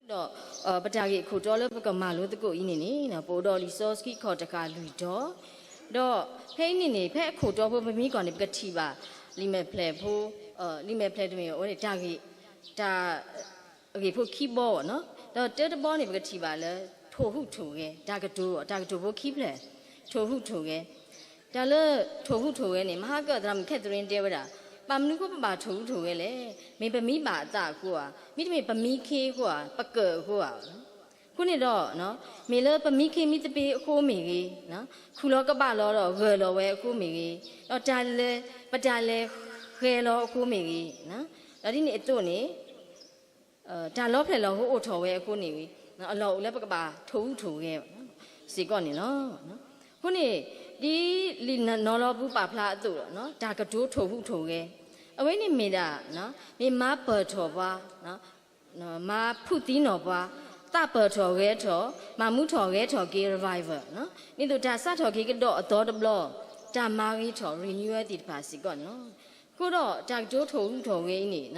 ဒီး ပတၢ်ဂ့ၢ်အခိၣ်တီလၢပကမၤလိသကိးအံၤန့ၣ်န့ၣ် ပအိၣ်ဒီးလံာ်စီဆှံခီၣ်တဃာ်လွံၢ်တီၤ, ဒီးဖဲအံၤန့ၣ်န့ၣ် ဖဲအခိၣ်တီဖိပမ့ၢ်ကွၢ်န့ၣ် ပကထံၣ်ဘၣ် လံာ်မဲာ်ဖျၢၣ်ဖိ, လံာ်မဲာ်ဖျၢၣ်တမ့ၢ်အဝဲန့ၣ် တၢ်ဂ့ၢ်, တၢ် ဂ့ၢ်ဖိခံဘီဘၣ်နီၤ, ဒီးတၢတဘီန့ၣ် ပကထံၣ်ဘၣ်လၢ ထိၣ်ဟူးထိၣ်ဂဲၤ တၢ်ကတိၤ, တၢ်ကတိၤဖိခံဖျၢၣ်, ထိၣ်ဟူးထိၣ်ဂဲၤ, တၢ်လၢထိၣ်ဟူးထိၣ်ဂဲၤန့ၣ် မဟါကၢၣ်သရၣ်မုၣ် Catherine တဲဝဲဒၣ်, ဘၣ်မနုၤအဃိပဘၣ်ထိၣ်ဟူးထိၣ်ဂဲၤလဲၣ်, မ့ၢ်ပမံဘၣ်အသးအဃိဧါ, မ့တမ့ၢ်ပမံခ့အဃိဧါ, ပကၢၣ်အဃိဧါ, အဃိန့ၣ်ဒီး မ့ၢ်လၢပမံခ့မံသပ့ၤအဃိမ့ၢ်ဂ့ၤ, ခူၣ်လီၤကဘၣ်လီၤဒီးဂၢၢ်လီၤဝဲအဃိမ့ၢ်ဂ့ၤ, ဒီးတၢ်လဲၤ, ပတၢ်လဲၤဃဲၤလီၤအဃိမ့ၢ်ဂ့ၤ, ဒီးဒ်န့ၣ်အသိးန့ၣ် တၢ်လီၤဖျဲၣ်လီၤဟိအိၣ်ထီၣ်ဝဲအဃိန့ၣ်ဂ့ၤ, အလီၢ်အိၣ်လၢပကဘၣ်ထိၣ်ဟူးထိၣ်ဂဲၤစ့ၢ်ကီးန့ၣ်လီၤ. အဃိန့ၣ် ဒ်လံာ်နီၤလီၤပူၤပာ်ဖျါအသိးဒီး တၢ်ကတိၤထိၣ်ဟူးထိၣ်ဂဲၤ, အဝဲန့ၣ်မ့ၢ်ဒၣ် မ့ၢ်မၤပၢၢ်ထီၣ်ပှၤ, မၤဖုးသံနီၣ်ပှၤ, သးပၢၢ်ထီၣ်ဂဲၤထီၣ်, မၤမူထီၣ်ဂဲၤထီၣ်က့ၤ revival ဒ်သိးတၢ်စးထီၣ်က့ၤကဒီးအသီတဘျီ, တၢ်မၤဂ့ၤထီၣ် renewal သ့ၣ်တဖၣ်စ့ၢ်ကီးန့ၣ်လီၤ. အဃိဒီးတၢ်ကတိၤထိၣ်ဟူးထိၣ်ဂဲၤအံၤန့ၣ်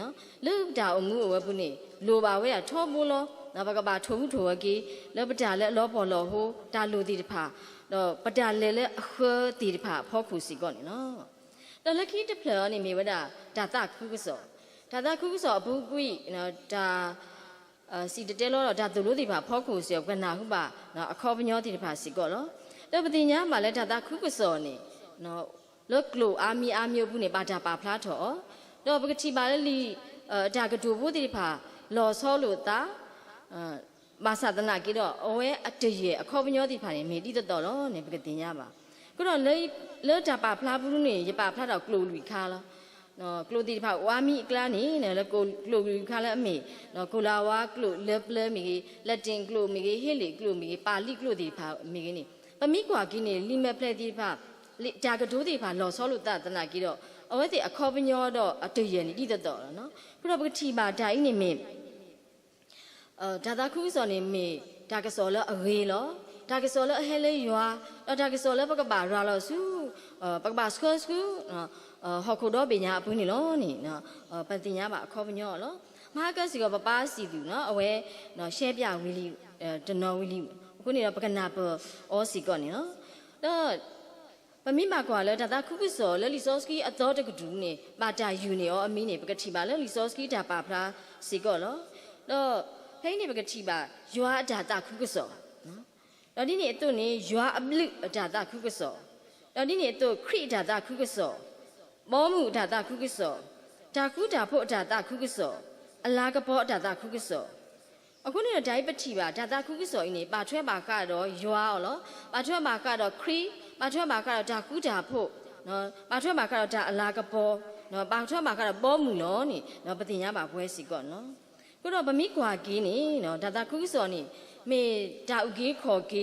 လၢပတၢ်အိၣ်မူအိၣ်ဝဲပူၤန့ၣ် လိၣ်ဘၣ်ဝဲဒၣ်ထီဘိလီၤ. ပကဘၣ်ထိၣ်ဟူးထိၣ်ဂဲၤက့ၤ လၢပတၢ်လၢအလီၤပှီၢ်လီၤဟိ တၢ်လိၣ်သ့ၣ်တဖၣ်, ဒီးပတၢ်လဲၤလၢအဃၢသ့ၣ်တဖၣ်အဖီခိၣ်စ့ၢ်ကီးန့ၣ်လီၤ. ဒီးလၢခံတဖျၢၣ်အံၤန့ၣ်မ့ၢ်ဝဲဒၣ် တၢ်သးခုကစီၣ်, တၢ်သးခုကစီၣ်အပူၤကွံာ် တၢ် စံၣ်တဲၤတဲလီၤဒီးတၢ်သိၣ်လိသ့ၣ်တဖၣ်အဖီခိၣ်စ့ၢ်ကီး ပကနၢ်ဟူဘၣ်အခီပညီသ့ၣ်တဖၣ်စ့ၢ်ကီးလီၤ. ဒီးပသ့ၣ်ညါဘၣ်လၢတၢ်သးခုကစီၣ်န့ၣ် လၢကျိာ်အါမံၤအါမံၤအပူၤန့ၣ် ဘၣ်တၢ်ပာ်ဖျါထီၣ်အီၤ, ဒီးပကထံၣ်ဘၣ်လၢလံာ် တၢ်ကတိၤဖိသ့ၣ်တဖၣ် လီၤဆီလိာ်သး ဘၣ်ဆၣ်သနာ်က့ဒီး အဝဲအတယဲၢ်အခီပညီသ့ၣ်တဖၣ်န့ၣ် မ့ၢ်ဒ်သိးသိးလီၤန့ၣ် ပကသ့ၣ်ညါဘၣ်. အဃိဒီး လၢတၢ်ပာ်ဖျါပူၤန့ၣ် ယပာ်ဖျါထီၣ်ကျိာ်လွံၢ်ခါလီၤ. ကျိာ်သ့ၣ်တဖၣ်အိၣ်အါမံၤအကျါန့ၣ် လၢကျိာ်လွံၢ်ခါလၢအမ့ၢ် ကိၤလၤဝါကျိာ် လၢပျၢၤမ့ၢ်ဂ့ၤ, Latin ကျိာ်မ့ၢ်ဂ့ၤ, ဟ့လ့ၣ်ကျိာ်မ့ၢ်ဂ့ၤ, ပၤလံကျိာ်သ့ၣ်တဖၣ်မ့ၢ်ဂ့ၤန့ၣ် ပမ့ၢ်ကွၢ်က့ၤန့ၣ် လံာ်မဲာ်ဖျၢၣ်သ့ၣ်တဖၣ် တၢ်ကတိၤသ့ၣ်တဖၣ်လီၤဆီလိာ်သးသနာ်က့ဒီး အဝဲသ့ၣ်အခီပညီဒီးအတယဲၢ်န့ၣ်ဒ်သိးသိးလီၤ. အဃိဒီးပကထံၣ်ဘၣ်တၢ်အံၤန့ၣ်မ့ၢ် တၢ်သးခုကစီၣ်န့ၣ်မ့ၢ်တၢ်ကစီၣ်လၢအဂ့ၤလီၤ. တၢ်ကစီၣ်လၢအဟဲလၢယွၤ, ဒီးတၢ်ကစီၣ်လၢပကဘၣ်ရၤလီၤဆူ ပကဘၣ်ဆှၢဆူ ဟီၣ်ခိၣ်ဒီဘ့ၣ်ညါအပူၤန့ၣ်လီၤန့ၣ် ပသ့ၣ်ညါဘၣ်အခီပညီလီၤ. မဟါကၢၣ်စ့ၢ်ကီး ပပၢ်စံၣ်သူၣ် အဝဲ ရှဲပၠးဝံၤလံ တနီၤဝံၤလံ, အဃိန့ၣ်ဒီး ပကနၢ်ပၢၢ်အီၤစ့ၢ်ကီးန့ၣ်လီၤ. ဒီး ပမ့ၢ်ဘၣ်ကွၢ်လၢတၢ်သးခုကစီၣ်လၢလံာ်စီဆှံအသီတကတြူၢ်န့ၣ် ဘၣ်တၢ်ယုၢ်န့ၢ်အီၤအမံၤန့ၣ် ပကထံၣ်ဘၣ်လၢလံာ်စီဆှံတၢ်ပာ်ဖျါစ့ၢ်ကီးလီၤ. ဒီးဖဲအံၤန့ၣ် ပကထံၣ်ဘၣ်ယွၤအတၢ်သးခုကစီၣ်, ဒီးဒ်န့ၣ်အသိးန့ၣ် ယွၤအဘျုးအတၢ်သးခုကစီၣ်, ဒီးဒ်န့ၣ်အသိး ခရံာ်အတၢ်သးခုကစီၣ်, ဘီမုၢ်အတၢ်သးခုကစီၣ်, တၢ်ဃူတၢ်ဖိးအတၢ်သးခုကစီၣ်, အလၤကပီၤအတၢ်သးခုကစီၣ်, အဃိန့ၣ်ဒီးတၢ်အံၤပထံၣ်ဘၣ် တၢ်သးခုကစီၣ်အံၤန့ၣ် ဘၣ်ထွဲဘၣ်ဃးဒီးယွၤအီၤလီၤ. ဘၣ်ထွဲဘၣ်ဃးဒီးခရံာ်, ဘၣ်ထွဲဘၣ်ဃးဒီးတၢ်ဃူတၢ်ဖိး, ဘၣ်ထွဲဘၣ်ဃးဒီးတၢ်အလၤကပီၤ, ဘၣ်ထွဲဘၣ်ဃးဒီးဘီမုၢ်လီၤန့ၣ် ပသ့ၣ်ညါဘၣ်ပဝဲစ့ၢ်ကီးန့ၣ်လီၤ. အဃိဒီးပမ့ၢ်ကွၢ်က့ၤန့ၣ် တၢ်သးခုကစီၣ်န့ၣ် မ့ၢ်တၢ်အုၣ်က့ၤခီၣ်က့ၤ ခီ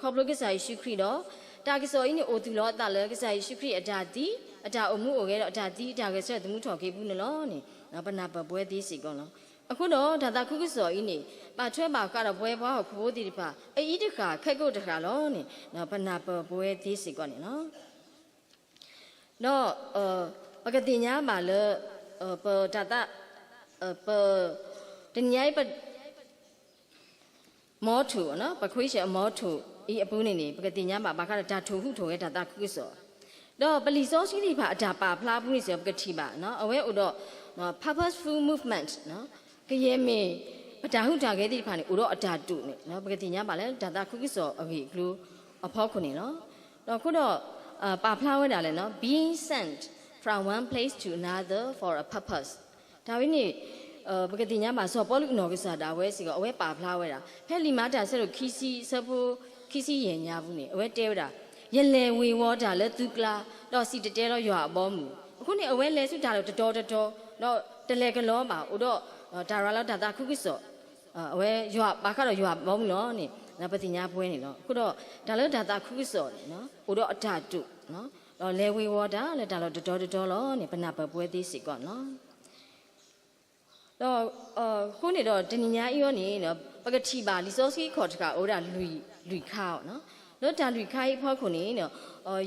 ဖျိကစၢ်ယ့ၣ်ၡူးခရံာ်ဒီး တၢ်ကစီၣ်အံၤန့ၣ် အိၣ်သူၣ်လီၤအသးလၢကစၢ်ယ့ၣ်ၡူးခရံာ်အတၢ်သံ, အတၢ်အိၣ်မူအိၣ်ဂဲၤဒီးအတၢ်သံ အတၢ်ဂဲၤဆၢထၢၣ်သမူထီၣ်က့ၤအပူၤန့ၣ်လီၤန့ၣ် ပနၢ်ပၢၢ်ပဝဲသ့စ့ၢ်ကီးလီၤ. အဃိဒီးတၢ်သးခုကစီၣ်အံၤန့ၣ် ဘၣ်ထွဲဘၣ်ဃးဒီးပဝဲပှၤဟီၣ်ခိၣ်ဖိသ့ၣ်တဖၣ် အအံၤတဃၣ် ခဲကိာ်တဃၣ်လီၤန့ၣ် ပနၢ်ပၢၢ်ပဝဲသ့စ့ၢ်ကီးန့ၣ်လီၤ. ဒီး ပကသ့ၣ်ညါဘၣ်လၢ ပတၢ်သး ပ တနံၤညါအံၤ ပ မီထိၣ် ပခွ့ဆၢၣ်အမီထိၣ်အံၤအပူၤန့ၣ်န့ၣ် ပကသ့ၣ်ညါဘၣ်ဘၣ်ဃးဒီးတၢ်ထိၣ်ဟူးထိၣ်ဂဲၤတၢ်သးခုကစီၣ်, ဒီးပလံာ်စီဆှံသ့ၣ်တဖၣ်အတၢ်ပာ်ဖျါအပူၤန့ၣ်စ့ၢ်ကီး ပကထံၣ်ဘၣ် အဝဲအိၣ်ဒီး purposeful movement ကယဲၢ်မ့ၢ် ပတၢ်ဟူးတၢ်ဂဲၤသ့ၣ်တဖၣ်န့ၣ် အိၣ်ဒီးအတၢ်တိာ်န့ၣ် ပကသ့ၣ်ညါဘၣ်လၢတၢ်သးခုကစီၣ်အဂ့ၢ်အကျိၤအဖီခိၣ်န့ၣ်လီၤ. ဒီးအဃိဒီး ပာ်ဖျါဝဲဒၣ်လၢ being sent from one place to another for a purpose တၢ်ဝဲန့ၣ် ပကသ့ၣ်ညါဘၣ်စီၤပီလူးအနီၢ်ကစၢ်ဒၣ်ဝဲစ့ၢ်ကီး အဝဲပာ်ဖျါဝဲဒၣ် ဖဲလံာ်မၤတၢ်ဆၢဒိၣ်ခံဆံ အဆၢဖိ ခံဆံယဲၢ်ညါပူၤန့ၣ် အဝဲတဲဝဲဒၣ် ယလဲၤဝ့ၤဝီၤတၢ်လၢသုကျါ ဒီးစံၣ်တဲၤတဲလီၤယွၤအဘီအမုၢ်, အဃိန့ၣ် အဝဲလဲၤဆူတၢ်လီၢ်တတီၤတတီၤ ဒီးတလဲၤကလီဘၣ် အိၣ်ဒီး တၢ်ရၤလီၤတၢ်သးခုကစီၣ် အဝဲယွၤဘၣ်ဃးဒီးယွၤအဘီအမုၢ်လီၤန့ၣ် ပသ့ၣ်ညါပဝဲန့ၣ်လီၤ. အဃိဒီးတၢ်လၢတၢ်သးခုကစီၣ်န့ၣ် အိၣ်ဒီးအတၢ်တိာ် ဒီးလဲၤဝ့ၤဝီၤတၢ်လၢတၢ်လီၢ်တတီၤတတီၤလီၤန့ၣ် ပနၢ်ပၢၢ်ပဝဲသ့စ့ၢ်ကီးန့ၣ်လီၤ. ဒီး အဃိန့ၣ်ဒီးတနံၤညါအံၤအီၤန့ၣ် ပကထံၣ်ဘၣ်လံာ်စီဆှံခီၣ်တဃာ်အိၣ်ဝဲဒၣ်လွံၢ်ခါ, လၢတၢ်လွံၢ်ခါအံၤအဖီခိၣ်န့ၣ်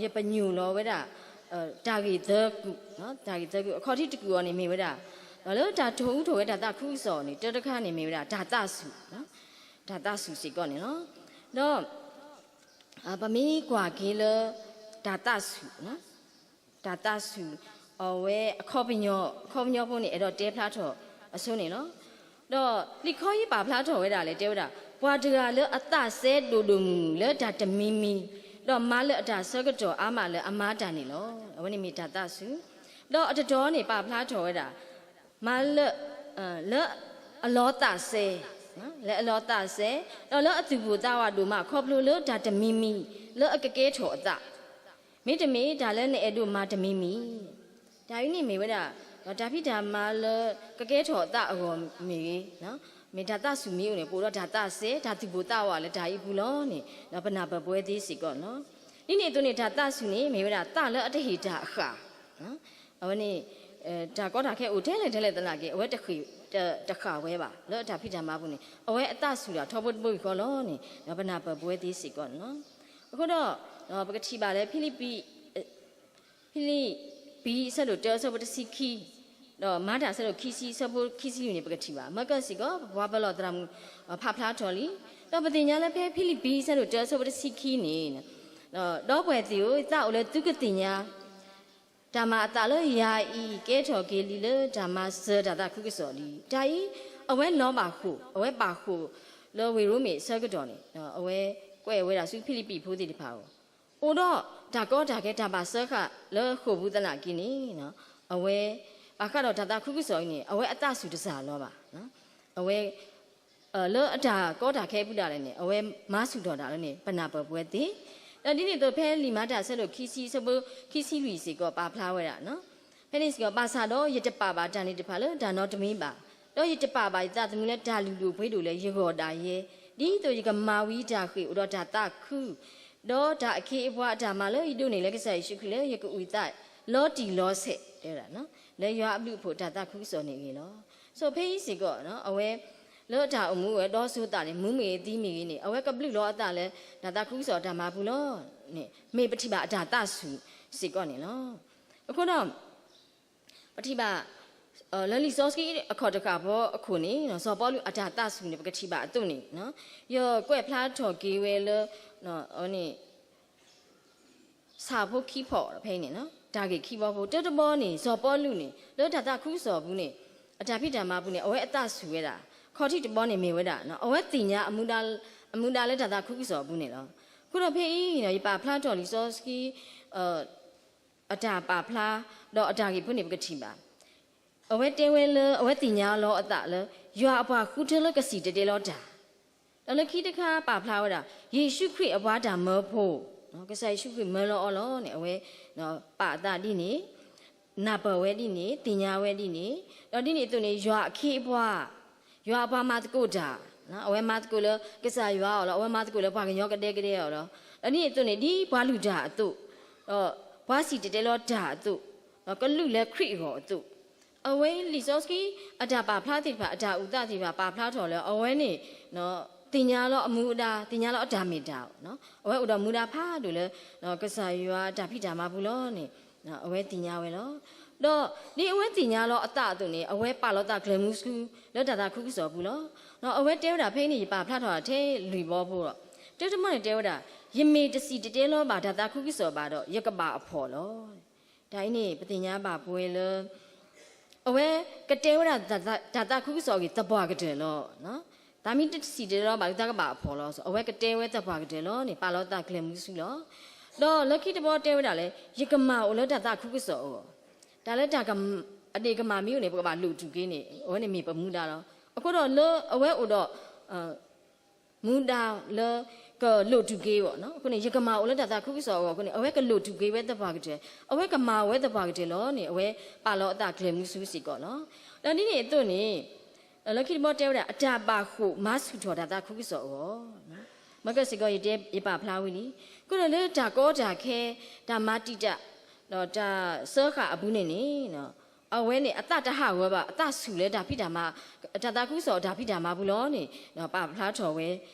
ယပညိၣ်လီၤဝဲဒၣ် တၢ်ဂ့ၢ်သၢကုၢ်, တၢ်ဂ့ၢ်သၢကုၢ် အခီၣ်ထံးတကုၢ်အီၤန့ၣ်မ့ၢ်ဝဲဒၣ် ဒီးလၢတၢ်ထိၣ်ဟူးထိၣ်ဂဲၤတၢ်သးခုကစီၣ်န့ၣ် တၢတခါန့ၣ်မ့ၢ်ဝဲဒၣ်တၢ်သးဆူၣ်, တၢ်သးဆူၣ်စ့ၢ်ကီးန့ၣ်လီၤ. ဒီး ပမ့ၢ်ကွၢ်က့ၤလၢ တၢ်သးဆူၣ်, တၢ်သးဆူၣ် အဝဲအခီပညီ, အခီပညီဖိန့ၣ် အဲၣ်ဒိးတဲဖျါထီၣ်အဆိန့ၣ်လီၤ. ဒီးလံာ်ခီယံၤပာ်ဖျါထီၣ်ဝဲဒၣ်လဲၣ် တဲဝဲဒၣ် ပှၤတဂၤလၢအသးစဲဒိၣ်ဒိၣ်မုၢ်မုၢ်လၢတၢ်တမံၤမံၤ, ဒီးမၤလၢအတၢ်ဆၢကတီၢ်အါမးလၢအမၤတၢ်န့ၣ်လီၤ. အဝဲန့ၣ်မ့ၢ်တၢ်သးဆူၣ်. ဒီးအတတီၤန့ၣ်ပာ်ဖျါထီၣ်ဝဲဒၣ် မၤလၢ လၢအလီၤသးစဲ, လၢအလီၤသးစဲ, ဒီးလၢအသူၣ်ပိၢ်သးဝးဒိၣ်မး ခီဖျိလၢတၢ်တမံၤမံၤ လၢအကကဲထီၣ်အသး, မ့တမ့ၢ်တၢ်လၢနအဲၣ်ဒိးမၤတမံၤမံၤ, တၢ်အံၤန့ၣ်မ့ၢ်ဝဲဒၣ် တၢ်ဖံးတၢ်မၤလၢကကဲထီၣ်အသးအဂီၢ်မ့ၢ်ဂ့ၤ, မ့ၢ်တၢ်သးဆူၣ်မ့ၢ်အိၣ်န့ၣ် ပအိၣ်ဒီးတၢ်သးစဲ တၢ်သူၣ်ပိၢ်သးဝးလၢတၢ်အံၤအပူၤလီၤန့ၣ် ဒီးပနၢ်ပၢၢ်ပဝဲသ့စ့ၢ်ကီးန့ၣ်လီၤ. ဒ်န့ၣ်အသိးန့ၣ် တၢ်သးဆူၣ်န့ၣ် မ့ၢ်ဝဲဒၣ်သးလၢအတဟ့ၣ်တၢ်အဃၣ် အဝဲန့ၣ် တၢ်ကီတၢ်ခဲအိၣ်ထဲလဲၣ်ထဲလဲၣ်သနာ်က့ အဝဲတဃ့ၢ် တဃၣ်ဝဲဘၣ် လၢအတၢ်ဖံးတၢ်မၤပူၤန့ၣ် အဝဲအသးဆူၣ်တၢ်ထီဘိတဘိယူၢ်ဃီလီၤန့ၣ် ပနၢ်ပၢၢ်ပဝဲသ့စ့ၢ်ကီးန့ၣ်လီၤ. အဃိဒီး ပကထံၣ်ဘၣ်လၢဖံလံးပံၤ ဖံလံးပံၤ အဆၢဒိၣ်တၢ အဆၢဖိတဆံခံ, ဒီးမၤတၢ်အဆၢဒိၣ်ခံဆံ အဆၢဖိခံဆံလွံၢ်န့ၣ် ပကထံၣ်ဘၣ် မၢကၢၢ်စ့ၢ်ကီး ပပှၤပၢၤလီၢ်သရၣ်မုၣ် ဖးဖျါထီၣ်လံ. ဒီးပသ့ၣ်ညါလၢဖဲဖံလံးပံၤ အဆၢဒိၣ်တၢ အဆၢဖိတဆံခံန့ၣ် ဒီပုၢ်ဝဲၢ်သ့ၣ်ဧၢ, ယသးအိၣ်လၢသုကသ့ၣ်ညါ တၢ်မၤအသးလၢယၤအံၤ ကဲထီၣ်က့ၤလံလၢတၢ်မၤစၢၤတၢ်သးခုကစီၣ်လံ. တၢ်အံၤ အဝဲလီၤဘၣ်ဃိာ်, အဝဲပာ်ဃိာ်လၢဝ့ၢ်ရိမ့ၤအဆၢကတီၢ်န့ၣ် အဝဲကွဲးဝဲဒၣ်ဆူဖံလံးပံၤဖိသ့ၣ်တဖၣ်အဂီၢ်, အိၣ်ဒီးတၢ်ကီတၢ်ခဲတၢ်ဘၣ်စၢဃာ်လၢဃိာ်ပူၤသနာ်က့န့ၣ် အဝဲ ဘၣ်ဃးဒီးတၢ်သးခုကစီၣ်အံၤန့ၣ် အဝဲအသးဆူၣ်တစၢ်လီၤဘၣ်. အဝဲ လၢအတၢ်ကီတၢ်ခဲအပူၤဒၣ်လဲာ်န့ၣ် အဝဲမၤဆူၣ်ထီၣ်တၢ်လၢန့ၣ် ပနၢ်ပၢၢ်ပဝဲသ့, ဒီးဒ်န့ၣ်အသိးဖဲလံာ်မၤတၢ်အဆၢဒိၣ်ခံဆံ အဆၢဖိခံဆံလွံၢ်စ့ၢ်ကီးပာ်ဖျါဝဲဒၣ် ဖဲန့ၣ်စ့ၢ်ကီး ဘၣ်ဆၣ်ဒီးယတပာ်ဘၣ်တၢ်န့ၣ်တဖၣ်လၢတၢ်နီတမံၤဘၣ်, ဒီးယတပာ်ဘၣ်ယသးသမူလၢတၢ်လုၢ်ဒိၣ်ပှ့ၤဒိၣ်လၢယဂီၢ်ဒၣ်ယဲ, ဒ်သိးယကမၤဝံၤတၢ်ဃ့ၢ်အိၣ်ဒီးတၢ်သးခု ဒီးတၢ်အခ့အပှၤအတၢ်မၤလၢယဒိးန့ၢ်လၢကစၢ်ယ့ၣ်ၡူးခရံာ်လၢယကအုၣ်သးလီၤတံၢ်လီၤဆဲး တဲဝဲဒၣ် လၢယွၤအဘျုးအဖှိၣ်တၢ်သးခုကစီၣ်န့ၣ်အဂ့ၢ်လီၤ. ဆိဖဲအံၤစ့ၢ်ကီး အဝဲ လၢတၢ်အိၣ်မူဝဲဒီးစိၤသးန့ၣ် မူမ့ၢ်ဂ့ၤသံမ့ၢ်ဂ့ၤန့ၣ် အဝဲကဘျုးလီၤအသးလၢ တၢ်သးခုကစီၣ်တၢ်မၤပူၤလီၤန့ၣ် မ့ၢ်ပထံၣ်ဘၣ်အတၢ်သးဆူၣ်စ့ၢ်ကီးန့ၣ်လီၤ. အဃိဒီး ပထံၣ်ဘၣ် လၢလံာ်စီဆှံအခီၣ်တဃၣ်ဖီအခိၣ်န့ၣ် စီၤပီလူးအတၢ်သးဆူၣ်န့ၣ် ပကထံၣ်ဘၣ်အသိးန့ၣ် ယကွဲးဖျါထီၣ်က့ၤဝဲလၢ အဝဲန့ၣ် ဆၣ်ဖိခံဖီၣ်ဖဲအံၤန့ၣ် တၢ်ဂ့ၢ်ခံဘီဖိ တၢတဘီန့ၣ် စီၤပီလူးန့ၣ် လၢတၢ်သးခုကစီၣ်အပူၤန့ၣ် အတၢ်ဖံးတၢ်မၤပူၤန့ၣ် အဝဲအသးဆူၣ်ဝဲဒၣ်, ခီၣ်ထံးတဘီန့ၣ်မ့ၢ်ဝဲဒၣ် အဝဲသ့ၣ်ညါအမူဒါလၢတၢ်သးခုကစီၣ်အပူၤန့ၣ်လီၤ. အဃိဒီးဖဲအံၤ ယပာ်ဖျါထီၣ်လံာ်စီဆှံ အတၢ်ပာ်ဖျါ ဒီးအတၢ်ဂ့ၢ်ဖိန့ၣ် ပကထံၣ်ဘၣ် အဝဲတဲဝဲလၢအဝဲသ့ၣ်ညါလီၤအသးလၢ ယွၤအပှၤဃုထၢလၢကစံၣ်တဲၤတဲလီၤတၢ်, ဒီးလၢခံတခါပာ်ဖျါဝဲဒၣ် ယ့ၣ်ၡူးခရံာ်အပှၤတၢ်မၢဖိ, ကစၢ်ယ့ၣ်ၡူးခရံာ်မၢလီၤအီၤလီၤန့ၣ် အဝဲပာ်အသးဒ်န့ၣ်, နၢ်ပၢၢ်ဝဲဒ်န့ၣ်, သ့ၣ်ညါဝဲဒ်န့ၣ်, ဒီးဒ်န့ၣ်အသိးန့ၣ် ယွၤအခ့အပှၤ, ယွၤအပှၤမၤသကိးတၢ်, အဝဲမၤသကိးလၢကစၢ်ယွၤအီၤလီၤ, အဝဲမၤသကိးလၢပှၤကညီကဒဲကဒဲအီၤလီၤ. ဒီးဒ်န့ၣ်အသိးန့ၣ် ဒ်ပှၤလုၢ်တၢ်အသိး, ဒီးပှၤစံၣ်တဲၤတဲလီၤတၢ်အသိး, ဒီးကလုၢ်လၢခရံာ်အဂီၢ်အသိး, အဝဲလံာ်စီဆှံအတၢ်ပာ်ဖျါသ့ၣ်တဖၣ် အတၢ်အုၣ်သးသ့ၣ်တဖၣ် ပာ်ဖျါထီၣ်လၢအဝဲန့ၣ် သ့ၣ်ညါလီၤအမူအဒါ, သ့ၣ်ညါလီၤအတၢ်မ့ၢ်တၢ်, အဝဲအိၣ်ဒီးမူဒါဖးဒိၣ်လၢ ကစၢ်ယွၤတၢ်ဖံးတၢ်မၤပူၤလီၤန့ၣ် အဝဲသ့ၣ်ညါဝဲလီၤ. ဒီးဒ်အဝဲသ့ၣ်ညါလီၤအသးအသိးန့ၣ် အဝဲပာ်လီၤသးကျၢၤမူဆူ လၢတၢ်သးခုကစီၣ်ပူၤလီၤ. အဝဲတဲဝဲဒၣ်ဖဲအံၤန့ၣ် ယပာ်ဖျါထီၣ်ထဲလွံၢ်ဘီဖိဒီး တၢတမီန့ၣ်တဲဝဲဒၣ် ယမ့ၢ်တစံၣ်တဲၤတဲလီၤဘၣ်တၢ်သးခုကစီၣ်ဘၣ်ဒီး ယကဘၣ်အဖှီၣ်လီၤ. တၢ်အံၤန့ၣ် ပသ့ၣ်ညါဘၣ်ပဝဲလၢ အဝဲကတဲဝဲဒၣ်တၢ်သးခုကစီၣ်အဂ့ၢ်သပှၢ်ကတၢၢ်လီၤ. သးမ့ၢ်တစံၣ်တဲၤတဲလီၤဘၣ်ဒီး သးကဘၣ်အဖှီၣ်လီၤ. အဝဲကတဲဝဲသပှၢ်ကတၢၢ်လီၤန့ၣ် ပာ်လီၤသးကျၢၤမူဆူလီၤ. ဒီးလၢခံတဘီတဲဝဲဒၣ်လၢ ယကမၢ်အိၣ်လၢတၢ်သးခုကစီၣ်အဂီၢ်, တၢ်လၢတၢ်က အဒ့ၣ်ကမၢ်မ့ၢ်အိၣ်န့ၣ် ပကဘၣ်လိၣ်တူၢ်က့ၤန့ၣ် အဝဲန့ၣ်မ့ၢ်ပမူဒါလီၤ. အဃိဒီးလၢအဝဲအိၣ်ဒီး မူဒါလၢကလိၣ်တူၢ်က့ၤအဂီၢ်, အဃိန့ၣ် ယကမၢ်အိၣ်လၢတၢ်သးခုကစီၣ်အဂီၢ်အဃိန့ၣ် အဝဲကလိၣ်တူၢ်က့ၤဝဲသပှၢ်ကတၢၢ်, အဝဲကမၢ်ဝဲသပှၢ်ကတၢၢ်လီၤန့ၣ် အဝဲပာ်လီၤအသးကျၢၤမူဆူစ့ၢ်ကီးလီၤ. ဒီးဒ်န့ၣ်အသိးန့ၣ် လၢခံတဘီတဲဝဲဒၣ် အတၢ်ဘၣ်ဃိာ်မၤဆူၣ်ထီၣ်တၢ်သးခုကစီၣ်အဂီၢ်, မၢကၢၢ်စ့ၢ်ကီး ယတဲ ယပာ်ဖျါဝံၤလံ. အဃိဒီးလၢတၢ်ကီတၢ်ခဲ တၢ်မၤတံာ်တာ် ဒီးတၢ်စၢဃာ်အပူၤန့ၣ်န့ၣ် အဝဲန့ၣ် အသးတဟးဂီၤဘၣ်, အသးဆူၣ်လၢတၢ်ဖံးတၢ်မၤ, တၢ်သးခုကစီၣ်အတၢ်ဖံးတၢ်မၤပူၤလီၤန့ၣ် ပာ်ဖျါထီၣ်ဝဲ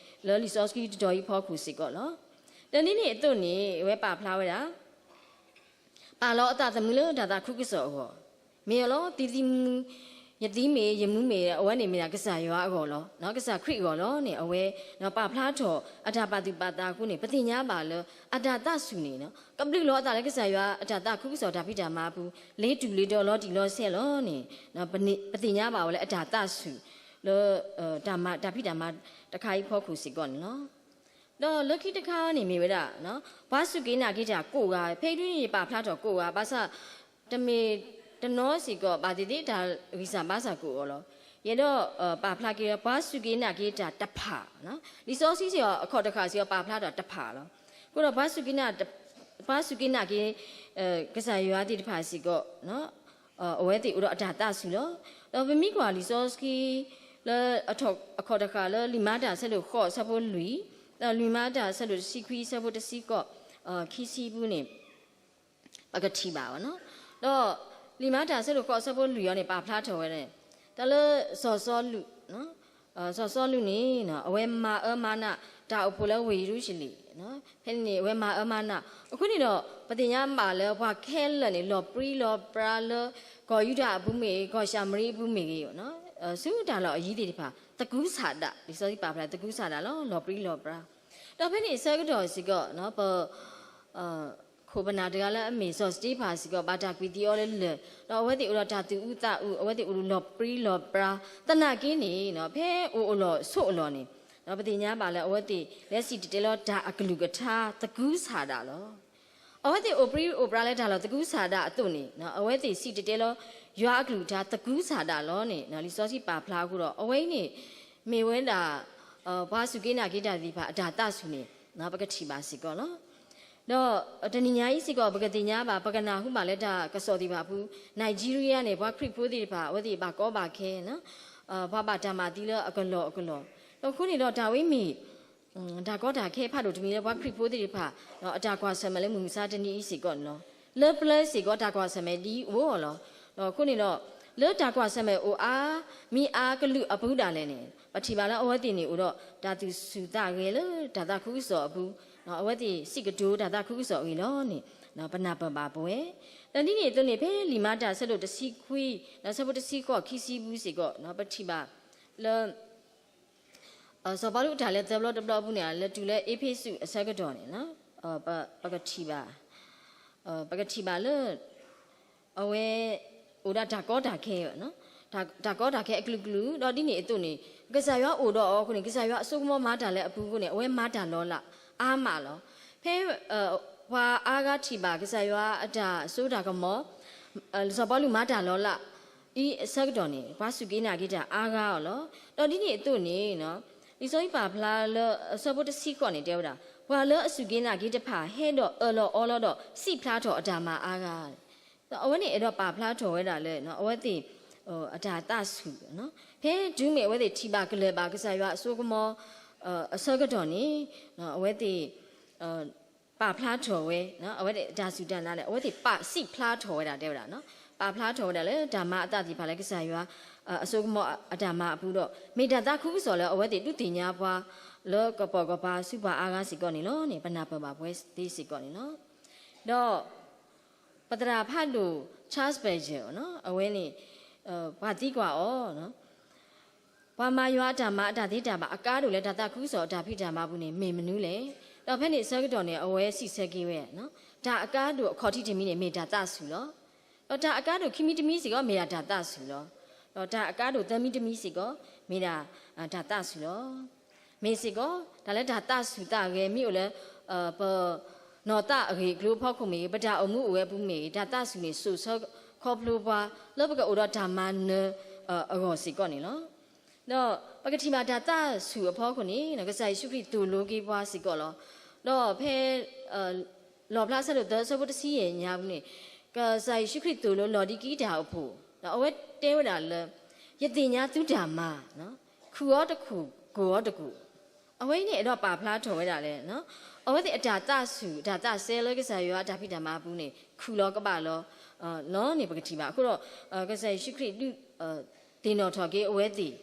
လၢလံာ်စီဆှံတတီၤအံၤဖီခိၣ်စ့ၢ်ကီးလီၤ. ဒီးဒ်န့ၣ်အသိးန့ၣ် အဝဲပာ်ဖျါဝဲဒၣ် ပာ်လီၤအသးသမူလၢတၢ်သးခုကစီၣ်အဂီၢ်, မ့ၢ်အီၤလီၤ သံသံမူ ယသံမ့ၢ် ယမူမ့ၢ် အဝဲန့ၣ်မ့ၢ်ဒၣ်ကစၢ်ယွၤအဂီၢ်လီၤ. ကစၢ်ခရံာ်အဂီၢ်လီၤန့ၣ် အဝဲပာ်ဖျါထီၣ်အတၢ်ပာ်သူၣ်ပာ်သးအဃိန့ၣ် ပသ့ၣ်ညါဘၣ်လၢ အတၢ်သးဆူၣ်န့ၣ် ကဘျုးလီၤအသးလၢကစၢ်ယွၤအတၢ်သးခုကစီၣ်တၢ်ဖံးတၢ်မၤအပူၤ လ့ၤတူၢ်လ့ၤဒီးလီၤတံၢ်လီၤဆဲးလီၤန့ၣ် ပသ့ၣ်ညါဘၣ်ဝဲလၢအတၢ်သးဆူၣ် လၢ တၢ်ဖံးတၢ်မၤတခါအံၤအဖီခိၣ်စ့ၢ်ကီးန့ၣ်လီၤ. ဒီးလၢခံတခါန့ၣ်မ့ၢ်ဝဲဒၣ် ပှၤစူၢ်က့ၤနာ်က့ၤတၢ်ကိးဂၤ ဖဲအံၤဒုန့ၣ် ယပာ်ဖျါထီၣ်ကိးဂၤ ဘၣ်ဆၣ် တမ့ၢ်တနီၤစ့ၢ်ကီး ဘၣ်သ့ၣ်သ့ၣ်တၢ်ဂံၢ်စၢ်ဘါစၢ်ကိးဂၤလီၤ. ယအဲၣ်ဒိး ပာ်ဖျါက့ၤလၢ ပှၤစူၢ်က့ၤနာ်က့ၤတၢ်တဖၣ်, လံာ်စီဆှံစ့ၢ်ကီး အခီၣ်တဃၣ်စ့ၢ်ကီး ပာ်ဖျါထီၣ်တဖၣ်လီၤ. အဃိဒီး ပှၤစူၢ်က့ၤနာ်က့ၤ ကစၢ်ယွၤသ့ၣ်တဖၣ်စ့ၢ်ကီး အဝဲသ့ၣ်အိၣ်ဒီးအတၢ်သးဆူၣ်လီၤ. ဒီးပမ့ၢ်ကွၢ်လံာ်စီဆှံ လၢအခီၣ်တဃၣ်လၢ လံာ်မၤတၢ်အဆၢဒိၣ်ဃိး အဆၢဖိလွံၢ်, ဒီးလံာ်မၤတၢ်အဆၢဒိၣ်တဆံခွံ အဆၢဖိတဆံဃိး ခံဆံပူၤန့ၣ် ပကထံၣ်ဘၣ်အီၤ. ဒီးလံာ်မၤတၢ်အဆၢဒိၣ်ဃိး အဆၢဖိလွံၢ်အံၤန့ၣ် ပာ်ဖျါထီၣ်ဝဲ တၢ်လၢ စီၤစီလူး, စီၤစီလူးန့ၣ် အဝဲမၤအၢမၤနးတၢ်အိၣ်ဖှိၣ်လၢဝ့ၢ်ယရူၤၡလ့ၣ်, ဖဲန့ၣ်န့ၣ် အဝဲမၤအၢမၤနး အဃိန့ၣ်ဒီး ပသ့ၣ်ညါဘၣ်လၢပှၤခဲလၢာ်န့ၣ် လီၤပြံလီၤပြါလၢ ကီၢ်ယူဒၤအပူၤမ့ၢ်ဂ့ၤ ကီၢ်ၡၤမရံအပူၤမ့ၢ်ဂ့ၤ ဆူတၢ်လီၢ်အယံၤသ့ၣ်တဖၣ် သကုၤဆးဒး, လံာ်စီဆှံပာ်ဖျါသကုၤဆးဒးလီၤ, လီၤပြံလီၤပြါ. ဒီးဖဲန့ၣ်အဆၢကတီၢ်စ့ၢ်ကီး ပ ခိၣ်ပနၢ်တဂၤလၢအမ့ၢ်စီၤစတ့ဖၣ်စ့ၢ်ကီး ဘၣ်တၢ်ကွံာ်သံအီၤလၢလၢၢ်, ဒီးအဝဲသ့ၣ်အိၣ်ဒီးတၢ်သူၣ်အုးသးအုး, အဝဲသ့ၣ်အိၣ်ဒီးလီၤပြံလီၤပြါ, သနာ်က့န့ၣ် ဖဲအိၣ်အလီၢ်ဆိးအလီၢ်န့ၣ် ပသ့ၣ်ညါဘၣ်လၢအဝဲသ့ၣ်လဲၤစံၣ်တဲၤတဲလီၤတၢ်အကလုၢ်ကထါသကုၤဆးဒးလီၤ. အဝဲသ့ၣ်အိၣ်ပြံအိၣ်ပြါလၢတၢ်လီၢ်သကုၤဆးဒးအသိးန့ၣ် အဝဲသ့ၣ်စံၣ်တဲၤတဲလီၤ ယွၤအကလုၢ်ကထါသကုၤဆးဒးလီၤန့ၣ် လံာ်စီဆှံပာ်ဖျါအဃိဒီး အဝဲအံၤန့ၣ် မ့ၢ်ဝဲဒၣ် ပှၤစူၢ်က့ၤနာ်က့ၤတၢ်သ့ၣ်တဖၣ်အတၢ်သးဆူၣ်န့ၣ် ပကထံၣ်ဘၣ်စ့ၢ်ကီးလီၤ. ဒီးတနံၤညါအံၤစ့ၢ်ကီး ပကသ့ၣ်ညါဘၣ် ပကနၢ်ဟူဘၣ်လၢတၢ်ကစီၣ်သ့ၣ်တဖၣ်အပူၤ Nigeria န့ၣ် ပှၤခရံာ်ဖိသ့ၣ်တဖၣ် အဝဲသ့ၣ်ဘၣ်ကီဘၣ်ခဲ ပှၤဘၣ်တၢ်မၤသံလၢအကလီၢ်အကလီၢ်, ဒီးအဃိန့ၣ်ဒီးတၢ်ဝဲမ့ၢ် တၢ်ကီတၢ်ခဲဖးဒိၣ်တမံၤလၢပှၤခရံာ်ဖိသ့ၣ်တဖၣ် အတၢ်ကွၢ်ဆၢၣ်မဲာ်လၢမုၢ်မဆါတနံၤအံၤစ့ၢ်ကီးန့ၣ်လီၤ. လၢပျၢၤစ့ၢ်ကီးတၢ်ကွၢ်ဆၢၣ်မဲာ်ဒ်အံၤအိၣ်အီၤလီၤ. ဒီးအဃိန့ၣ်ဒီး လၢတၢ်ကွၢ်ဆၢၣ်မဲာ်အိၣ်အါမံၤအါကလုာ်အပူၤဒၣ်လဲာ်န့ၣ် ပထံၣ်ဘၣ်လၢအဝဲသ့ၣ်န့ၣ် အိၣ်ဒီးတၢ်သူၣ်ဆူၣ်သးဂဲၤလၢတၢ်သးခုကစီၣ်အပူၤ, အဝဲသ့ၣ်စံးကတိၤတၢ်သးခုကစီၣ်အဂ့ၢ်လီၤန့ၣ် ပနၢ်ပၢၢ်ဘၣ်ပဝဲ. ဒီးဒ်န့ၣ်အသိးန့ၣ် ဖဲလံာ်မၤတၢ်အဆၢဒိၣ်တဆံခွံ အဆၢဖိတဆံဃိး ခံဆံပူၤစ့ၢ်ကီး ပထံၣ်ဘၣ်လၢ စီၤပီလူးအတၢ်လဲၤသၢဘျီတဘျီအပူၤန့ၣ် လဲၤတုၤလၢအ့းဖ့းစူးအဆၢကတီၢ်န့ၣ် ပကထံၣ်ဘၣ်, ပကထံၣ်ဘၣ်လၢ အဝဲ အိၣ်ဒီးတၢ်ကီတၢ်ခဲ, တၢ်ကီတၢ်ခဲအကလုာ်ကလုာ် ဒီးဒ်န့ၣ်အသိးန့ၣ် ကစၢ်ယွၤအိၣ်ဒီးအီၤအဃိန့ၣ် ကစၢ်ယွၤအစိကမီၤမၤတၢ်လၢအပူၤအဃိန့ၣ် အဝဲမၤတၢ်လီၤလးအါမးလီၤ. ဖဲ ပှၤအါဂၤထံၣ်ဘၣ်ကစၢ်ယွၤအတၢ်စိတၢ်ကမီၤ စီၤပီလူးမၤတၢ်လီၤလး အံၤအဆၢကတီၢ်န့ၣ် ပှၤစူၢ်က့ၤနာ်က့ၤတၢ်အါဂၤအီၤလီၤ. ဒီးဒ်န့ၣ်အသိးန့ၣ် လံာ်စီဆှံပာ်ဖျါလၢအဆၢဖိတဆံဃိးန့ၣ် တဲဝဲဒၣ် ပှၤလၢအစူၢ်က့ၤနာ်က့ၤတဖၣ် ဟဲဒီးအၢၣ်လီၤအီလီၤဒီး စံးဖျါထီၣ်အတၢ်မၤအါဂၤ, ဒီးအဝဲန့ၣ်အဲၣ်ဒိးပာ်ဖျါထီၣ်ဝဲဒၣ်လၢ အဝဲသ့ၣ် အတၢ်သးဆူၣ်, ဖဲတုၤမ့ၢ်အဝဲသ့ၣ်ထံၣ်ဘၣ်ကလၢၢ်ဘၣ်ကစၢ်ယွၤအစိကမီၤ အဆၢကတီၢ်န့ၣ် အဝဲသ့ၣ် ပာ်ဖျါထီၣ်ဝဲ အဝဲသ့ၣ်အတၢ်စူၢ်တၢ်နာ်န့ၣ် အဝဲသ့ၣ်ပာ်စံးဖျါထီၣ်ဝဲဒၣ် တဲဝဲဒၣ်, ပာ်ဖျါထီၣ်ဝဲဒၣ်လၢတၢ်မၤအသးသ့ၣ်တဖၣ်လၢကစၢ်ယွၤ အစိကမီၤအတၢ်မၤအပူၤဒီး မ့ၢ်တၢ်သးခုကစီၣ်လၢအဝဲသ့ၣ်ဒုးသ့ၣ်ညါပှၤ လၢကပိာ်ကပၤဆူပှၤအါဂၤစ့ၢ်ကီးန့ၣ်လီၤန့ၣ် ပနၢ်ပၢၢ်ဘၣ်ပဝဲသ့စ့ၢ်ကီးန့ၣ်လီၤ. ဒီး ပသရၣ်ဖးဒိၣ် Charles Spurgeon အဝဲန့ၣ် ပှၤသံကွၢ်အီၤ ပှၤမၤယွၤအတၢ်မၤအတၢ်သ့တၢ်ဘၣ် အကါဒိၣ်လၢတၢ်သးခုကစီၣ်အတၢ်ဖံးတၢ်မၤပူၤန့ၣ် မ့ၢ်မနုၤလဲၣ်. ဒီးဖဲန့ၣ်အဆၢကတီၢ်န့ၣ် အဝဲစံးဆၢက့ၤဝဲ တၢ်အကါဒိၣ်အခီၣ်ထံးတမံၤန့ၣ် မ့ၢ်တၢ်သးဆူၣ်လီၤ. ဒီးတၢ်အကါဒိၣ်ခံမံၤတမံၤစ့ၢ်ကီး မ့ၢ်ဒၣ်တၢ်သးဆူၣ်လီၤ. ဒီးတၢ်အကါဒိၣ်သၢမံၤတမံၤစ့ၢ်ကီး မ့ၢ်ဒၣ်တၢ်သးဆူၣ်လီၤ. မ့ၢ်စ့ၢ်ကီး တၢ်လၢတၢ်သးဆူၣ်သးဂဲၤမ့ၢ်အိၣ်လၢ ပနီၢ်သးအဂ့ၢ်အကျိၤအဖီခိၣ်မ့ၢ်ဂ့ၤ, ပတၢ်အိၣ်မူအိၣ်ဂဲၤအပူၤမ့ၢ်ဂ့ၤ, တၢ်သးဆူၣ်န့ၣ် စိာ်ဆှၢခီဖျိပှၤ လၢပကအိၣ်ဒီးတၢ်မၤနၢၤအဂီၢ်စ့ၢ်ကီးန့ၣ်လီၤ. ဒီးပကထံၣ်ဘၣ်တၢ်သးဆူၣ်အဖီခိၣ်န့ၣ် ကစၢ်ယ့ၣ်ၡူးခရံာ်သိၣ်လိက့ၤပှၤစ့ၢ်ကီးလီၤ. ဒီးဖဲ လီၣ်ဖျါအဆၢဒိၣ်သၢအဆၢဖိတဆံယဲၢ်ညါပူၤန့ၣ် ကစၢ်ယ့ၣ်ၡူးခရံာ်သိၣ်လိလီၤဒံးကံတၢ်အိၣ်ဖှိၣ်, ဒီးအဝဲတဲဝဲဒၣ်လၢ ယသ့ၣ်ညါသုတၢ်မၤ, ခုၣ်အီၤတခုၣ်, ကိၢ်အီၤတကိၢ်. အဝဲအံၤန့ၣ် အဲၣ်ဒိးပာ်ဖျါထီၣ်ဝဲဒၣ်လၢ အဝဲသ့ၣ်အတၢ်သးဆူၣ် အတၢ်သးစဲလၢကစၢ်ယွၤအတၢ်ဖံးတၢ်မၤအပူၤန့ၣ် ခုၣ်လီၤကဘၣ်လီၤ လီၤန့ၣ် ပကထံၣ်ဘၣ်. အဃိဒီး ကစၢ်ယ့ၣ်ၡူးခရံာ်ဒုး သ့ၣ်နီၣ်ထီၣ်က့ၤအဝဲသ့ၣ်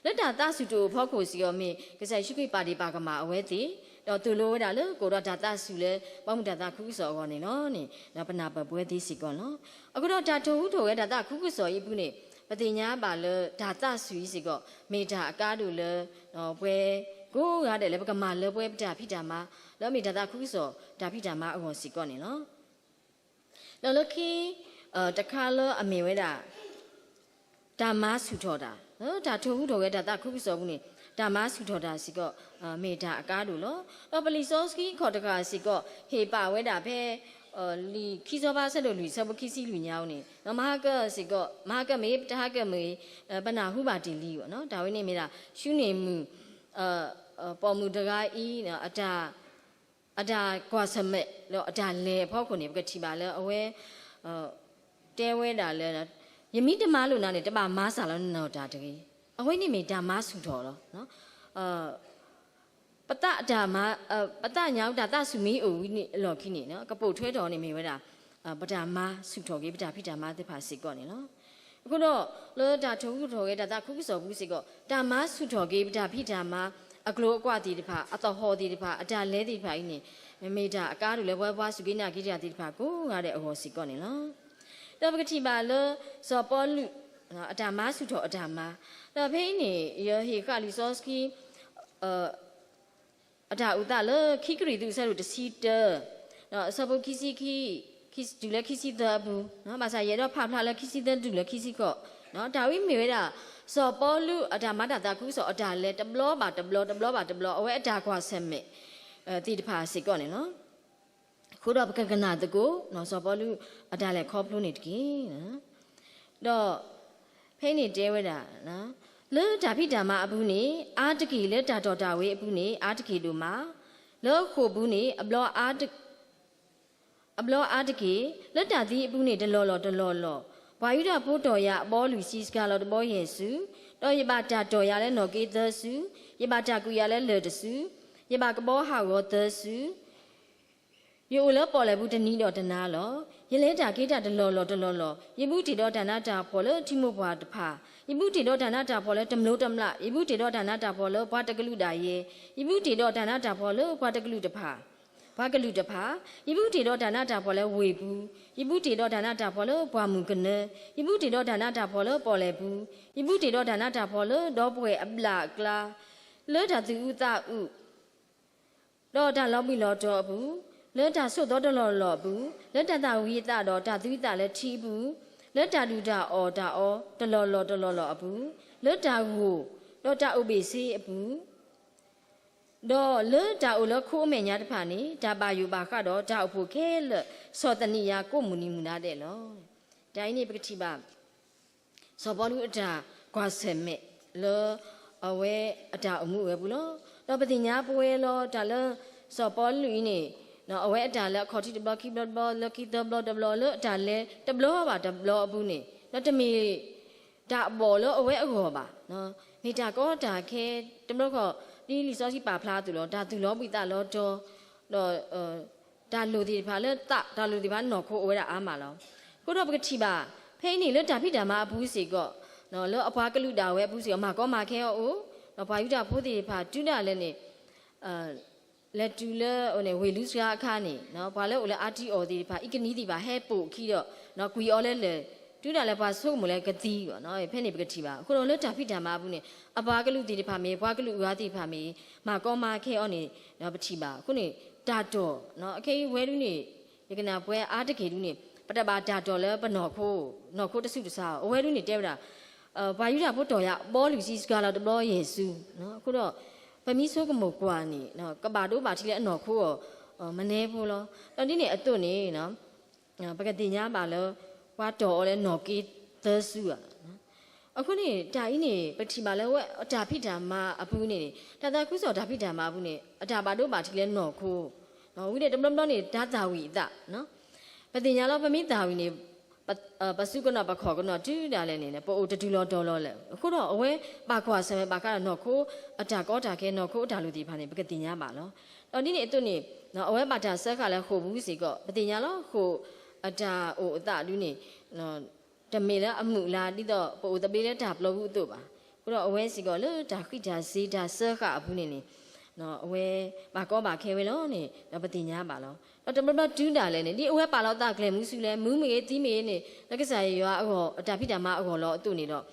လၢတၢ်သးဆူၣ်တအိၣ်ဖီခိၣ်စ့ၢ်ကီး မ့ၢ်ကစၢ်ယ့ၣ်ၡူးခရံာ်ပာ်ဒ့ၣ်ပာ်ကမၣ်အဝဲသ့ၣ်, ဒီးသိၣ်လိဝဲဒၣ်လၢကအိၣ်ဒီးတၢ်သးဆူၣ်လၢ ဘီမုၢ်တၢ်သးခုကစီၣ်အဂီၢ်န့ၣ်လီၤန့ၣ် ပနၢ်ပၢၢ်ပဝဲသ့စ့ၢ်ကီးလီၤ. အဃိဒီးတၢ်ထိၣ်ဟူးထိၣ်ဂဲၤတၢ်သးခုကစီၣ်အံၤအပူၤန့ၣ် ပသ့ၣ်ညါဘၣ်လၢတၢ်သးဆူၣ်အံၤစ့ၢ်ကီး မ့ၢ်တၢ်အကါဒိၣ်လၢ ပဝဲကိးဂၤဒဲးလၢပကမၤလၢပှဲၤပတၢ်ဖံးတၢ်မၤ လၢအမ့ၢ်တၢ်သးခုကစီၣ်တၢ်ဖံးတၢ်မၤအဂီၢ်စ့ၢ်ကီးန့ၣ်လီၤ. ဒီးလၢခံ တခါလၢအမ့ၢ်ဝဲဒၣ် တၢ်မၤဆူၣ်ထီၣ်တၢ်, တၢ်ထိၣ်ဟူးထီၣ်ဂဲၤတၢ်သးခုကစီၣ်အပူၤန့ၣ် တၢ်မၤဆူၣ်ထီၣ်တၢ်စ့ၢ်ကီး မ့ၢ်တၢ်အကါဒိၣ်လီၤ. ဒီးပလံာ်စီဆှံခီၣ်တဃာ်စ့ၢ်ကီး ဟ့ၣ်ပာ်ဝဲဒၣ်ဖဲ လံာ်ခံစီၤပၤဆၢဒိၣ်လွံၢ်ဆၢဖိခံဆံလွံၢ်ညါအံၤန့ၣ် မဟါကၢစ့ၢ်ကီး မဟါကၢမ့ၢ်ဂ့ၤ တဟါကၢမ့ၢ်ဂ့ၤ ပနၢ်ဟူဘၣ်တ့ၢ်လံအီၤ, တၢ်ဝဲန့ၣ်မ့ၢ်ဒၣ် ၡူန့ၣ်မုၣ် ပိာ်မုၣ်တဂၤအံၤ အတၢ်ကွၢ်ဆၢၣ်မဲာ် ဒီးအတၢ်လဲၤအဖီခိၣ်န့ၣ် ပကထံၣ်ဘၣ်လၢအဝဲ တဲဝဲဒၣ်လၢ ယမ့ၢ်တမၤလိာ်နၤန့ၣ် တဘၣ်မၤစၢ်လီၤနနီၢ်တၢ်တဂ့ၤ. အဝဲန့ၣ်မ့ၢ်တၢ်မၤဆူၣ်ထီၣ်လီၤ. ပသးတၢ်မၤ ပသးညါအူတၢ်သးဆူၣ်မ့ၢ်အိၣ်ဝံၤန့ၣ်အလီၢ်ခံန့ၣ် ကပိာ်ထွဲထီၣ်န့ၣ်မ့ၢ်ဝဲဒၣ် ပတၢ်မၤဆူၣ်ထီၣ်က့ၤ ပတၢ်ဖံးတၢ်မၤသ့ၣ်တဖၣ်စ့ၢ်ကီးန့ၣ်လီၤ. အဃိဒီး လၢတၢ်ထိၣ်ဟူးထီၣ်ဂဲၤတၢ်သးခုကစီၣ်ပူၤစ့ၢ်ကီး တၢ်မၤဆူၣ်ထီၣ်က့ၤ ပတၢ်ဖံးတၢ်မၤ အကျိၤအကွာ်သ့ၣ်တဖၣ် အသဟီၣ်သ့ၣ်တဖၣ် အတၢ်လဲၤသ့ၣ်တဖၣ်အံၤန့ၣ် မ့ၢ်တၢ်အကါဒိၣ်လၢပဝဲပှၤစူၢ်က့ၤနာ်က့ၤတၢ်သ့ၣ်တဖၣ်ကိးဂၤဒဲးအဂီၢ်စ့ၢ်ကီးန့ၣ်လီၤ. ဒီးပကထံၣ်ဘၣ်လၢ စီၤပီလူး အတၢ်မၤဆူၣ်ထီၣ်အတၢ်မၤ ဒီးဖဲအံၤန့ၣ် ယဟ့ၣ်ဃာ်လံာ်စီဆှံ အတၢ်အိၣ်သးလၢခံကရံၣ်သူးအဆၢဒိၣ်တဆံတၢ အဆၢဖိခံဆံခံ တုၤလၢခံဆံသၢအပူၤ, ဘၣ်ဆၣ်ယအဲၣ်ဒိးဖးဖျါလၢခံဆံသၢတုၤလၢခံဆံဃိး, တၢ်ဝဲမ့ၢ်ဝဲဒၣ် စီၤပီလူးအတၢ်မၤတၢ်သးခုကစီၣ်အတၢ်လဲၤတဘျီဘၣ်တဘျီ တဘျီဘၣ်တဘျီ အဝဲအတၢ်ကွၢ်ဆၢၣ်မဲာ် သ့ၣ်တဖၣ်စ့ၢ်ကီးန့ၣ်လီၤ. အဃိဒီးပကကနၣ်သကိး စီၤပီလူးအတၢ်လဲၤခီဖျိန့ၣ်တက့ၢ်. ဒီး ဖဲအံၤန့ၣ်တဲဝဲဒၣ် လၢတၢ်ဖံးတၢ်မၤအပူၤန့ၣ် အါတက့ၢ် လၢတၢ်တီၢ်တၢ်ဝ့ၤအပူၤန့ၣ် အါတက့ၢ်ဒိၣ်မး, လၢဃိာ်ပူၤန့ၣ် အဘျီအါတက့ၢ်, လၢတၢ်သံအပူၤန့ၣ် တလီၢ်လီၢ်တလီၢ်လီၢ်, ပှၤယူဒၤဖိတီၢ်ယၤအဘီလွံၢ်ဆံ စှၤလီၤတဘီယဲၢ်ဆူ, ဒီးယဘၣ်တၢ်တီၢ်ယၤလၢနီၣ်က့သၢဆူ, ယဘၣ်တၢ်ကွံးယၤလၢလၢၢ်တဆူ, ယဘၣ်ကဘီဟးဂီၤသၢဆူ ယအိၣ်လၢပီၣ်လဲၣ်ပူၤတနံၤဒီးတနၤလီၤ. ယလဲၤတၢ်က့ၤတၢ်တလီၢ်လီၢ်တလီၢ်လီၢ်, ယဘူးတ့ၢ်ဒီးတၢ်နးတၢ်ဖှီၣ်လၢထံမိၢ်ပှၢ်တဖၣ်, ယဘူးတ့ၢ်ဒီးတၢ်နးတၢ်ဖှီၣ်လၢတမျိးတမျာ်, ယဘူးတ့ၢ်ဒီးတၢ်နးတၢ်ဖှီၣ်လၢတမျိးတမျာ်ယဲ, ယဘူးတ့ၢ်ဒီးတၢ်နးတၢ်ဖှီၣ်လၢပှၤတကလုာ်တဖၣ်, ပှၤကလုာ်တဖၣ်, ယဘူးတ့ၢ်ဒီးတၢ်နးတၢ်ဖှီၣ်လၢဝ့ၢ်ပူၤ, ယဘူးတ့ၢ်ဒီးတၢ်နးတၢ်ဖှီၣ်လၢပှၢ်မုၢ်ကနၢ, ယဘူးတ့ၢ်ဒီးတၢ်နးတၢ်ဖှီၣ်လၢပီၣ်လဲၣ်ပူၤ, ယဘူးတ့ၢ်ဒီးတၢ်နးတၢ်ဖှီၣ်လၢဒီပုၢ်ဝဲၢ်အဘျၣ်အကျါ, လၢတၢ်သူၣ်အုးသးအုး ဒီးတၢ်လီၤဘှံးလီၤတီၤအပူၤ, လၢတၢ်ဆိၣ်သီတလီၢ်လီၢ်အပူၤ, လၢတၢ်သၣ်ဝံၤအသးဒီးတၢ်သုသးလၢထံအပူၤ, လၢတၢ်ဒုၣ်တၢ်အီၣ်တၢ်အီတလီၢ်လီၢ်တလီၢ်လီၢ်အပူၤ, လၢတၢ်ဂိၢ်ဒီးတၢ်အိၣ်ဘ့ၣ်ဆ့အပူၤ, ဒီးလၢတၢ်အိၣ်လၢခိအမဲာ်ညါတဖၣ်န့ၣ် တၢ်ဘၣ်ယိၣ်ဘၣ်ဃးဒီးတၢ်အိၣ်ဖှိၣ်ခဲလၢာ် ဆီၣ်သနံးယၤကိးမုၢ်နံၤမုၢ်နၤဒဲးလီၤ. တၢ်အံၤန့ၣ်ပကထံၣ်ဘၣ် စီၤပီလူးအတၢ်ကွၢ်ဆၢၣ်မဲာ်လၢ အဝဲအတၢ်အိၣ်မူအဝဲပူၤလီၤ. ဒီးပသ့ၣ်ညါပဝဲလီၤ တၢ်လၢ စီၤပီလူးအံၤန့ၣ် အဝဲအတၢ်လဲၤအခီၣ်ထံးတဘျီခံဘျီတဘျီ လၢခံသၢဘျီတဘျီ လၢအတၢ်လဲၤတဘျီဘၣ်တဘျီအပူၤန့ၣ် ဒီးတမ့ၢ် တၢ်အဘီၣ်လၢအဝဲအဂီၢ်ဘၣ်. မ့ၢ်တၢ်ကီတၢ်ခဲ တဘျီဃီ ဒ်လံာ်စီဆှံပာ်ဖျါအသိးလီၤ တၢ်သူၣ်လီၤဘှံးသးလီၤတီၤ ဒီး တၢ်လိၣ်သ့ၣ်တဖၣ်လၢသး တၢ်လိၣ်သ့ၣ်တဖၣ်နီၢ်ခိအိၣ်ဝဲဒၣ်အါမးလီၤ. အဃိဒီးပကထံၣ်ဘၣ် ဖဲအံၤန့ၣ်လၢတၢ်ဖံးတၢ်မၤအပူၤစ့ၢ်ကီး လၢအပှၤကလုာ်ဒၣ်ဝဲအပူၤစ့ၢ်ကီး မၤကီမၤခဲအီၤအိၣ်, ဒီးပှၤယူဒၤဖိသ့ၣ်တဖၣ်တုၤဒၣ်လဲာ်န့ၣ် လဲၤတုၤလၢဝ့ၢ်လူစှၤအခါန့ၣ် ပှၤလၢအိၣ်လၢအါတံအီၣ်သ့ၣ်တဖၣ် အံကနံသ့ၣ်တဖၣ် ဟဲပိာ်အခံဒီး ကွံာ်အီၤလၢလၢၢ် တုၤဒၣ်လဲာ်ပှၤဆိကမိၣ်လၢကသံဘၣ်. ဖဲန့ၣ်ပကထံၣ်ဘၣ်. အဃိဒီးလၢတၢ်ဖံးတၢ်မၤအပူၤန့ၣ် အပှၤကလုာ်သ့ၣ်တဖၣ်မ့ၢ် ပှၤကလုာ်အဂၤသ့ၣ်တဖၣ်မ့ၢ် မၤကီမၤခဲအီၤန့ၣ် ပထံၣ်ဘၣ်. အဃိန့ၣ် တၢ်တီၢ် အခဲအံၤဝဲဒၣ်န့ၣ် ယကနၣ်ပှၤအါတက့ၢ်ဒၣ်န့ၣ် ပတဘၣ်တၢ်တီၢ်လၢပနီၢ်ခိ နီၢ်ခိတစူၢ်တစၢ် အဝဲဒၣ်န့ၣ်တဲဝဲဒၣ် ပှၤယူဒၤဖိတီၢ်ယၤအဘီလွံၢ်ဆံ စှၤလီၤတဘျီယဲၢ်ဆူ အဃိဒီး ပမ့ၢ်ဆိကမိၣ်ကွၢ်န့ၣ် ကဘၣ်ဒိဘၣ်ထံးလၢအနီၢ်ခိအီၤ မနုၤဖိလီၤ. ဒီးဒ်န့ၣ်အသိးန့ၣ် ပကသ့ၣ်ညါဘၣ်လၢ ပှၤတီၢ်အီၤလၢနီၣ်က့သၢစုဧါ. အဃိန့ၣ် တၢ်အံၤန့ၣ် ပထံၣ်ဘၣ်လၢဝဲတၢ်ဖံးတၢ်မၤအပူၤန့ၣ် တၢ်သးခုကစီၣ်တၢ်ဖံးတၢ်မၤအပူၤန့ၣ် အတၢ်ဘၣ်ဒိဘၣ်ထံးလၢနီၢ်ခိ ဝံၤဒီးတဘျီဘျီန့ၣ် တၢ်သၣ်ဝံၤအသး ပသ့ၣ်ညါလီၤ ပမ့ၢ်သၣ်ဝံၤန့ၣ် ပစုကနီၣ်ပခီၣ်ကနီၣ်တုၤဒၣ်လဲာ်န့ၣ် ပအိၣ်တတုၤလီၤတီၤလီၤလၢၤ. အဃိဒီးအဝဲဘၣ်ကွၢ်ဆၢၣ်မဲာ်ဘၣ်ဃးဒီးနီၢ်ခိအတၢ်ကီတၢ်ခဲ နီၢ်ခိအတၢ်လိၣ်သ့ၣ်တဖၣ်န့ၣ် ပကသ့ၣ်ညါဘၣ်လီၤ. ဒီးဒ်န့ၣ်အသိးန့ၣ် အဝဲဘၣ်တၢ်စၢဃာ်လၢဃိာ်ပူၤစ့ၢ်ကီး ပသ့ၣ်ညါလီၤ ဃိာ်အတၢ်အိၣ်အသးဒုန့ၣ် တမ့ၢ်လၢအမုာ်လၤ ဒ်သိးပအိၣ်သဘျ့လၢတၢ်ပျီပူၤအသိးဘၣ်. အဃိဒီးအဝဲစ့ၢ်ကီးလၢတၢ်ဃံးတၢ်စ့ၤ တၢ်စၢဃာ်အပူၤန့ၣ်န့ၣ် အဝဲဘၣ်ကီဘၣ်ခဲဝဲလီၤန့ၣ် ဒီးပသ့ၣ်ညါဘၣ်လီၤ. ဒီးတဘျီဘျီတုၤဒၣ်လဲာ်န့ၣ် ဒ်အဝဲပာ်လီၤသးကျဲမုၢ်ဆူလဲၣ် မုာ်မ့ၢ်ဂ့ၤ သံမ့ၢ်ဂ့ၤန့ၣ် လၢကစၢ်ယွၤအဂီၢ် အတၢ်ဖံးတၢ်မၤအဂီၢ်လီၤအသိးန့ၣ်ဒီး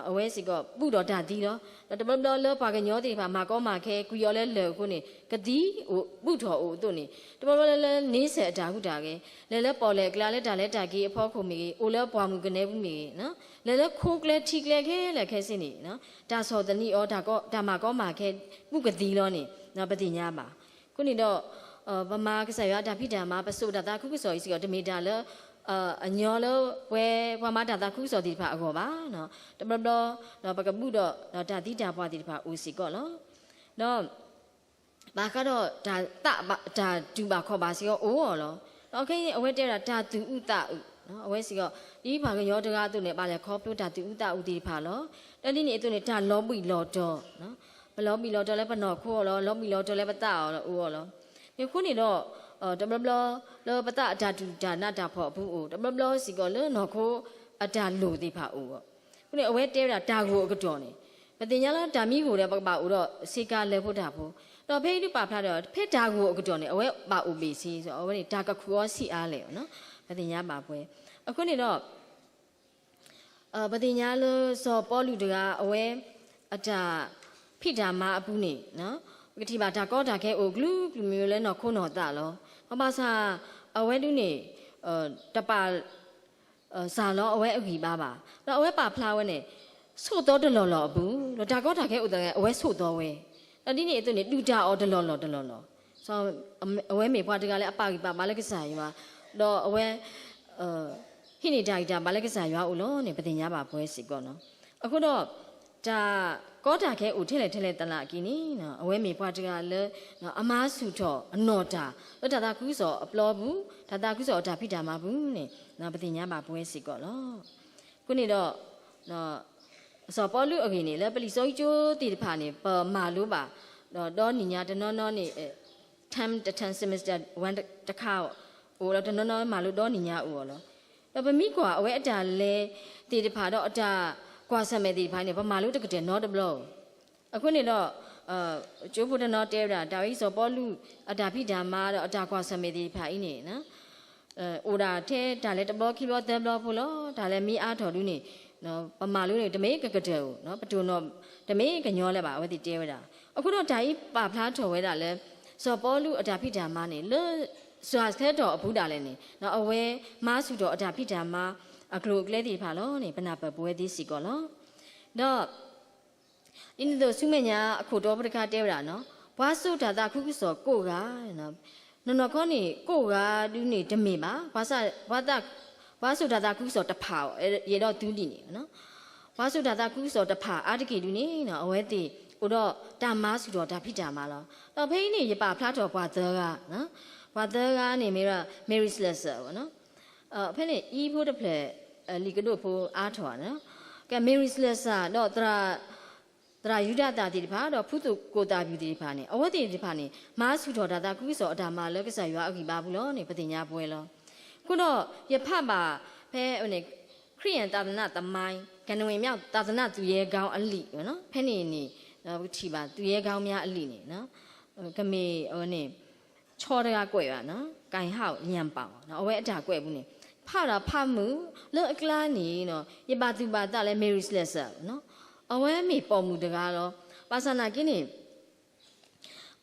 အဝဲစ့ၢ်ကီးဘူၣ်ထီၣ်တၢ်သံလီၤ. ဒီးတဘျီဘျီလၢပှၤကညီသ့ၣ်တဖၣ် မၤကီမၤခဲ ကွံာ်အီၤလၢလၢၢ်အဃိန့ၣ် ကသံၣ်အိၣ် ဘူၣ်ထီၣ်အိၣ်အသိးန့ၣ် တဘျီဘျီလၢ လၢန့ဆဲးအတၢ်ဟူးတၢ်ဂဲၤ လဲၤလၢပီၣ်လဲၣ်ကျါ လၢတၢ်လဲၤတၢ်က့ၤအဖီခိၣ်မ့ၢ်ဂ့ၤ အိၣ်လၢပှၢ်မုၢ်ကနဲပူၤမ့ၢ်ဂ့ၤ လဲၤလၢခိကျဲထံကျဲခဲလၢာ်ခဲဆ့န့ၣ် တၢ်ဆီၣ်သနံးအီၤ တၢ်မၤကီမၤခဲ ဘူၣ်ကသံလီၤန့ၣ် ပသ့ၣ်ညါဘၣ်. အဃိန့ၣ်ဒီး ပမၤကစၢ်ယွၤအတၢ်ဖံးတၢ်မၤ ပစိာ်တၢ်သးခုကစီၣ်အံၤစ့ၢ်ကီး တမ့ၢ်တၢ်လၢ အညီလၢပှၤ ပှၤမၤတၢ်သးခုကစီၣ်သ့ၣ်တဖၣ်အဂီၢ်ဘၣ်. တဘျီဘျီ ပကဘူၣ်ဒီး တၢ်သံတၢ်ပှၢ်သ့ၣ်တဖၣ်အိၣ်စ့ၢ်ကီးလီၤ. ဒီး ဘၣ်ဃးဒီးတၢ်သးဘၣ် တၢ်တူၢ်ဘၣ်ခီၣ်ဘၣ်စ့ၢ်ကီးအိၣ်အီၤလီၤ. ဒီးခဲအံၤန့ၣ် အဝဲတဲဝဲဒၣ်တၢ်သူၣ်အုးသးအုး အဝဲစ့ၢ်ကီး ဒ်ပှၤကညီတဂၤအသိးန့ၣ် ဘၣ်လဲၤခီဖျိတၢ်သူၣ်အုးသးအုးသ့ၣ်တဖၣ်လီၤ. ဒီးဒ်န့ၣ်အသိးန့ၣ် တၢ်လီၤဘှံးလီၤတီၤ ပလီၤဘှံးလီၤတီၤလၢပနီၢ်ခိအီၤလီၤ. လီၤဘှံးလီၤတီၤလၢပသးအီၤလီၤအိၣ်အီၤလီၤ. မ့ၢ်အဃိန့ၣ်ဒီး တဘျီဘျီ လၢပသးအတၢ်တူၢ်တၢ်နးတၢ်ဖှီၣ်အပူၤအိၣ် တဘျီဘျီစ့ၢ်ကီးလၢနီၢ်ခိအတၢ်လိၣ်သ့ၣ်တဖၣ်အိၣ်အီၤ. အဃိန့ၣ် အဝဲတဲဝဲဒၣ်တၢ်ဂိၢ်အကတီၢ်န့ၣ် ပသ့ၣ်ညါလၢတၢ်မံဂိၢ်ဒီး ပကဘၣ်အိၣ်ဒီးဆ့ကၤလၢဖိတၢ်ဖိ ဒီးဖဲအံၤဒုးပာ်ဖျါဒီး ဖဲတၢ်ဂိၢ်အကတီၢ်န့ၣ် အဝဲဘၣ်အိၣ်ဘ့ၣ်ဆ့ အဝဲန့ၣ် တၢ်ကခူၣ်အီၤဆံးအါလဲၣ် ပသ့ၣ်ညါဘၣ်ပှဲၤ. အဃိန့ၣ်ဒီး ပသ့ၣ်ညါလၢစီၤပီလူးတဂၤ အဝဲ အတၢ်ဖံးတၢ်မၤအပူၤန့ၣ် ပကထံၣ်ဘၣ်တၢ်ကီတၢ်ခဲအိၣ်ကလုာ်ကလုာ်မ့ၢ်လၢနီၢ်ခိနီၢ်သးလီၤ. ဘၣ်ဆၣ် အဝဲဒုးန့ၣ် တပာ် စၢ်လီၤအဝဲအဂံၢ်ဘါဘၣ်. ဒီးအဝဲပာ်ဖျါဝဲန့ၣ် ဆိးသီတလီၢ်လီၢ်အပူၤ ဒီးတၢ်ကီတၢ်ခဲအိၣ်သး အဝဲဆိးသီဝဲ ဒီးဒ်န့ၣ်အသိးန့ၣ် ဒုၣ်တၢ်အီၣ်တလီၢ်လီၢ်တလီၢ်လီၢ် အဝဲမ့ၢ်ပှၤတဂၤလၢအပာ်ဂံၢ်ပာ်ဘါလၢကစၢ်ယွၤ ဒီးအဝဲ ဟံးန့ၢ်တၢ်ဂံၢ်တၢ်ဘါလၢကစၢ်ယွၤအအိၣ်လီၤန့ၣ် ပသ့ၣ်ညါဘၣ်ပှဲၤစ့ၢ်ကီးလီၤ. အဃိဒီး တၢ်ကီတၢ်ခဲအိၣ်ထဲလဲၣ်ထဲလဲၣ်သနာ်က့န့ၣ် အဝဲမ့ၢ်ပှၤတဂၤလၢ အမၤဆူၣ်ထီၣ်အနီၢ်တၢ် လၢတၢ်သးခုကစီၣ်အပျီပူၤ တၢ်သးခုကစီၣ်အတၢ်ဖံးတၢ်မၤပူၤန့ၣ် ပသ့ၣ်ညါဘၣ်ပှဲၤစ့ၢ်ကီးလီၤ. အဃိန့ၣ်ဒီး စီၤပီလူးအဂ့ၢ်န့ၣ် လၢပလံာ်စီဆှံကၠိသ့ၣ်တဖၣ်န့ၣ် ပမၤလိဘၣ် ဒီးဒီနံၣ်ညါတနီၤနီၤန့ၣ် term တ term semester one တခါ အိၣ်ဒီးတနီၤနီၤမၤလိဒီနံၣ်ညါအိၣ်အီၤလီၤ. ဒီးပမ့ၢ်ကွၢ်အဝဲအတၢ်လဲၤသ့ၣ်တဖၣ်ဒီးအတၢ်ကွၢ်ဆၢၣ်မဲာ်သ့ၣ်တဖၣ်န့ၣ် ပမၤလိတကတၢၢ်နီတဘျီဧိၤ. အဃိန့ၣ်ဒီး ကၠိဖိတနီၤတဲဝဲဒၣ် တၢ်ဝဲအံၤစီၤပီလူး အတၢ်ဖံးတၢ်မၤဒီးအတၢ်ကွၢ်ဆၢၣ်မဲာ်သ့ၣ်တဖၣ်အံၤန့ၣ် အိၣ်ဒၣ်ထဲတၢ်လဲၤတဘျီခံဘျီသၢဘျီဖိလီၤ. တၢ်လဲၤမ့ၢ်အါထီၣ်ဒုန့ၣ် ပမၤလိန့ၣ် တမ့ၢ်ကကတၢၢ်ဧိၤ ပတိၢ်နီၣ်တမ့ၢ်ကညီလၢၤဘၣ် အဝဲသ့ၣ်တဲဝဲဒၣ်. အဃိဒီးတၢ်အံၤပာ်ဖျါထီၣ်ဝဲဒၣ်လၢ စီၤပီလူးအတၢ်ဖံးတၢ်မၤန့ၣ် လၢစှၤဆၢထီၣ်အပူၤဒၣ်လဲာ်န့ၣ် အဝဲမၤဆူၣ်ထီၣ်အတၢ်ဖံးတၢ်မၤအကျိၤအကျဲသ့ၣ်တဖၣ်လီၤန့ၣ် ပနၢ်ပၢၢ်ပဝဲသ့စ့ၢ်ကီးလီၤ. ဒီး ဒ်န့ၣ်အသိးဆူမဲာ်ညါအခိၣ်တီဖိတခါတဲဝဲဒၣ်နီၤ ပှၤစိာ်တၢ်သးခုကစီၣ်ကိးဂၤ နီၢ်နီၢ်ခီန့ၣ် ကိးဂၤဒုန့ၣ်တမ့ၢ်ဘၣ် ပှၤစိာ်တၢ်သးခုကစီၣ်တဖၣ်အံၤ ယအဲၣ်ဒိးသုဒ်န့ၣ် ပှၤစိာ်တၢ်သးခုကစီၣ်တဖၣ်အါတက့ၢ်ဒုန့ၣ် အဝဲသ့ၣ်အိၣ်ဒီးတၢ်မၤဆူၣ်ထီၣ်တၢ်ဖံးတၢ်မၤလီၤ. ဒီးဖဲအံၤန့ၣ် ယပာ်ဖျါထီၣ်ပှၤသၢဂၤ ပှၤသၢဂၤန့ၣ်မ့ၢ်ဝဲ Mary Slessor ဖဲန့ၣ် အံၤဖိတဖျၢၣ် လံာ်ကဒိၣ်ဖိအါထီၣ် ကဲ Mary Slessor ဒီး သရၣ်ယူဒၤသၣ်သ့ၣ်တဖၣ် ဒီးဖုသူၣ်ကိၢ်သၣ်ပျုၢ်သ့ၣ်တဖၣ်န့ၣ် အဝဲသ့ၣ်တဖၣ်န့ၣ် မၤဆူၣ်ထီၣ်တၢ်သးခုကစီၣ်အတၢ်မၤလၢကစၢ်ယွၤအဂံၢ်ဘါပူၤလီၤန့ၣ် ပသ့ၣ်ညါပဝဲလီၤ. အဃိဒီး ယဖးဘၣ်ဖဲန့ၣ် ခရံာ်အသာသနာသမိုင်း ကနဝင်မြောက်သာသနာသူရဲကောင်းအလံာ် ဖဲန့ၣ်န့ၣ် ပကထံၣ်ဘၣ် သူရဲကောင်းများအလံာ်န့ၣ် ကမ့ၢ်အဝဲန့ၣ် ဆီတဂၤကွဲးဘၣ်နီၤ ကၢ်ဟၣ်ညံပၣ် အဝဲအတၢ်ကွဲးပူၤန့ၣ် ဖးဒီးဖးမုာ်လၢအကျါန့ၣ် ယဘၣ်သူၣ်ဘၣ်သးလၢ Mary Slessor အဝဲမ့ၢ်ပိာ်မုၣ်တဂၤလီၤ. ဘၣ်ဆၣ်နာ်က့န့ၣ်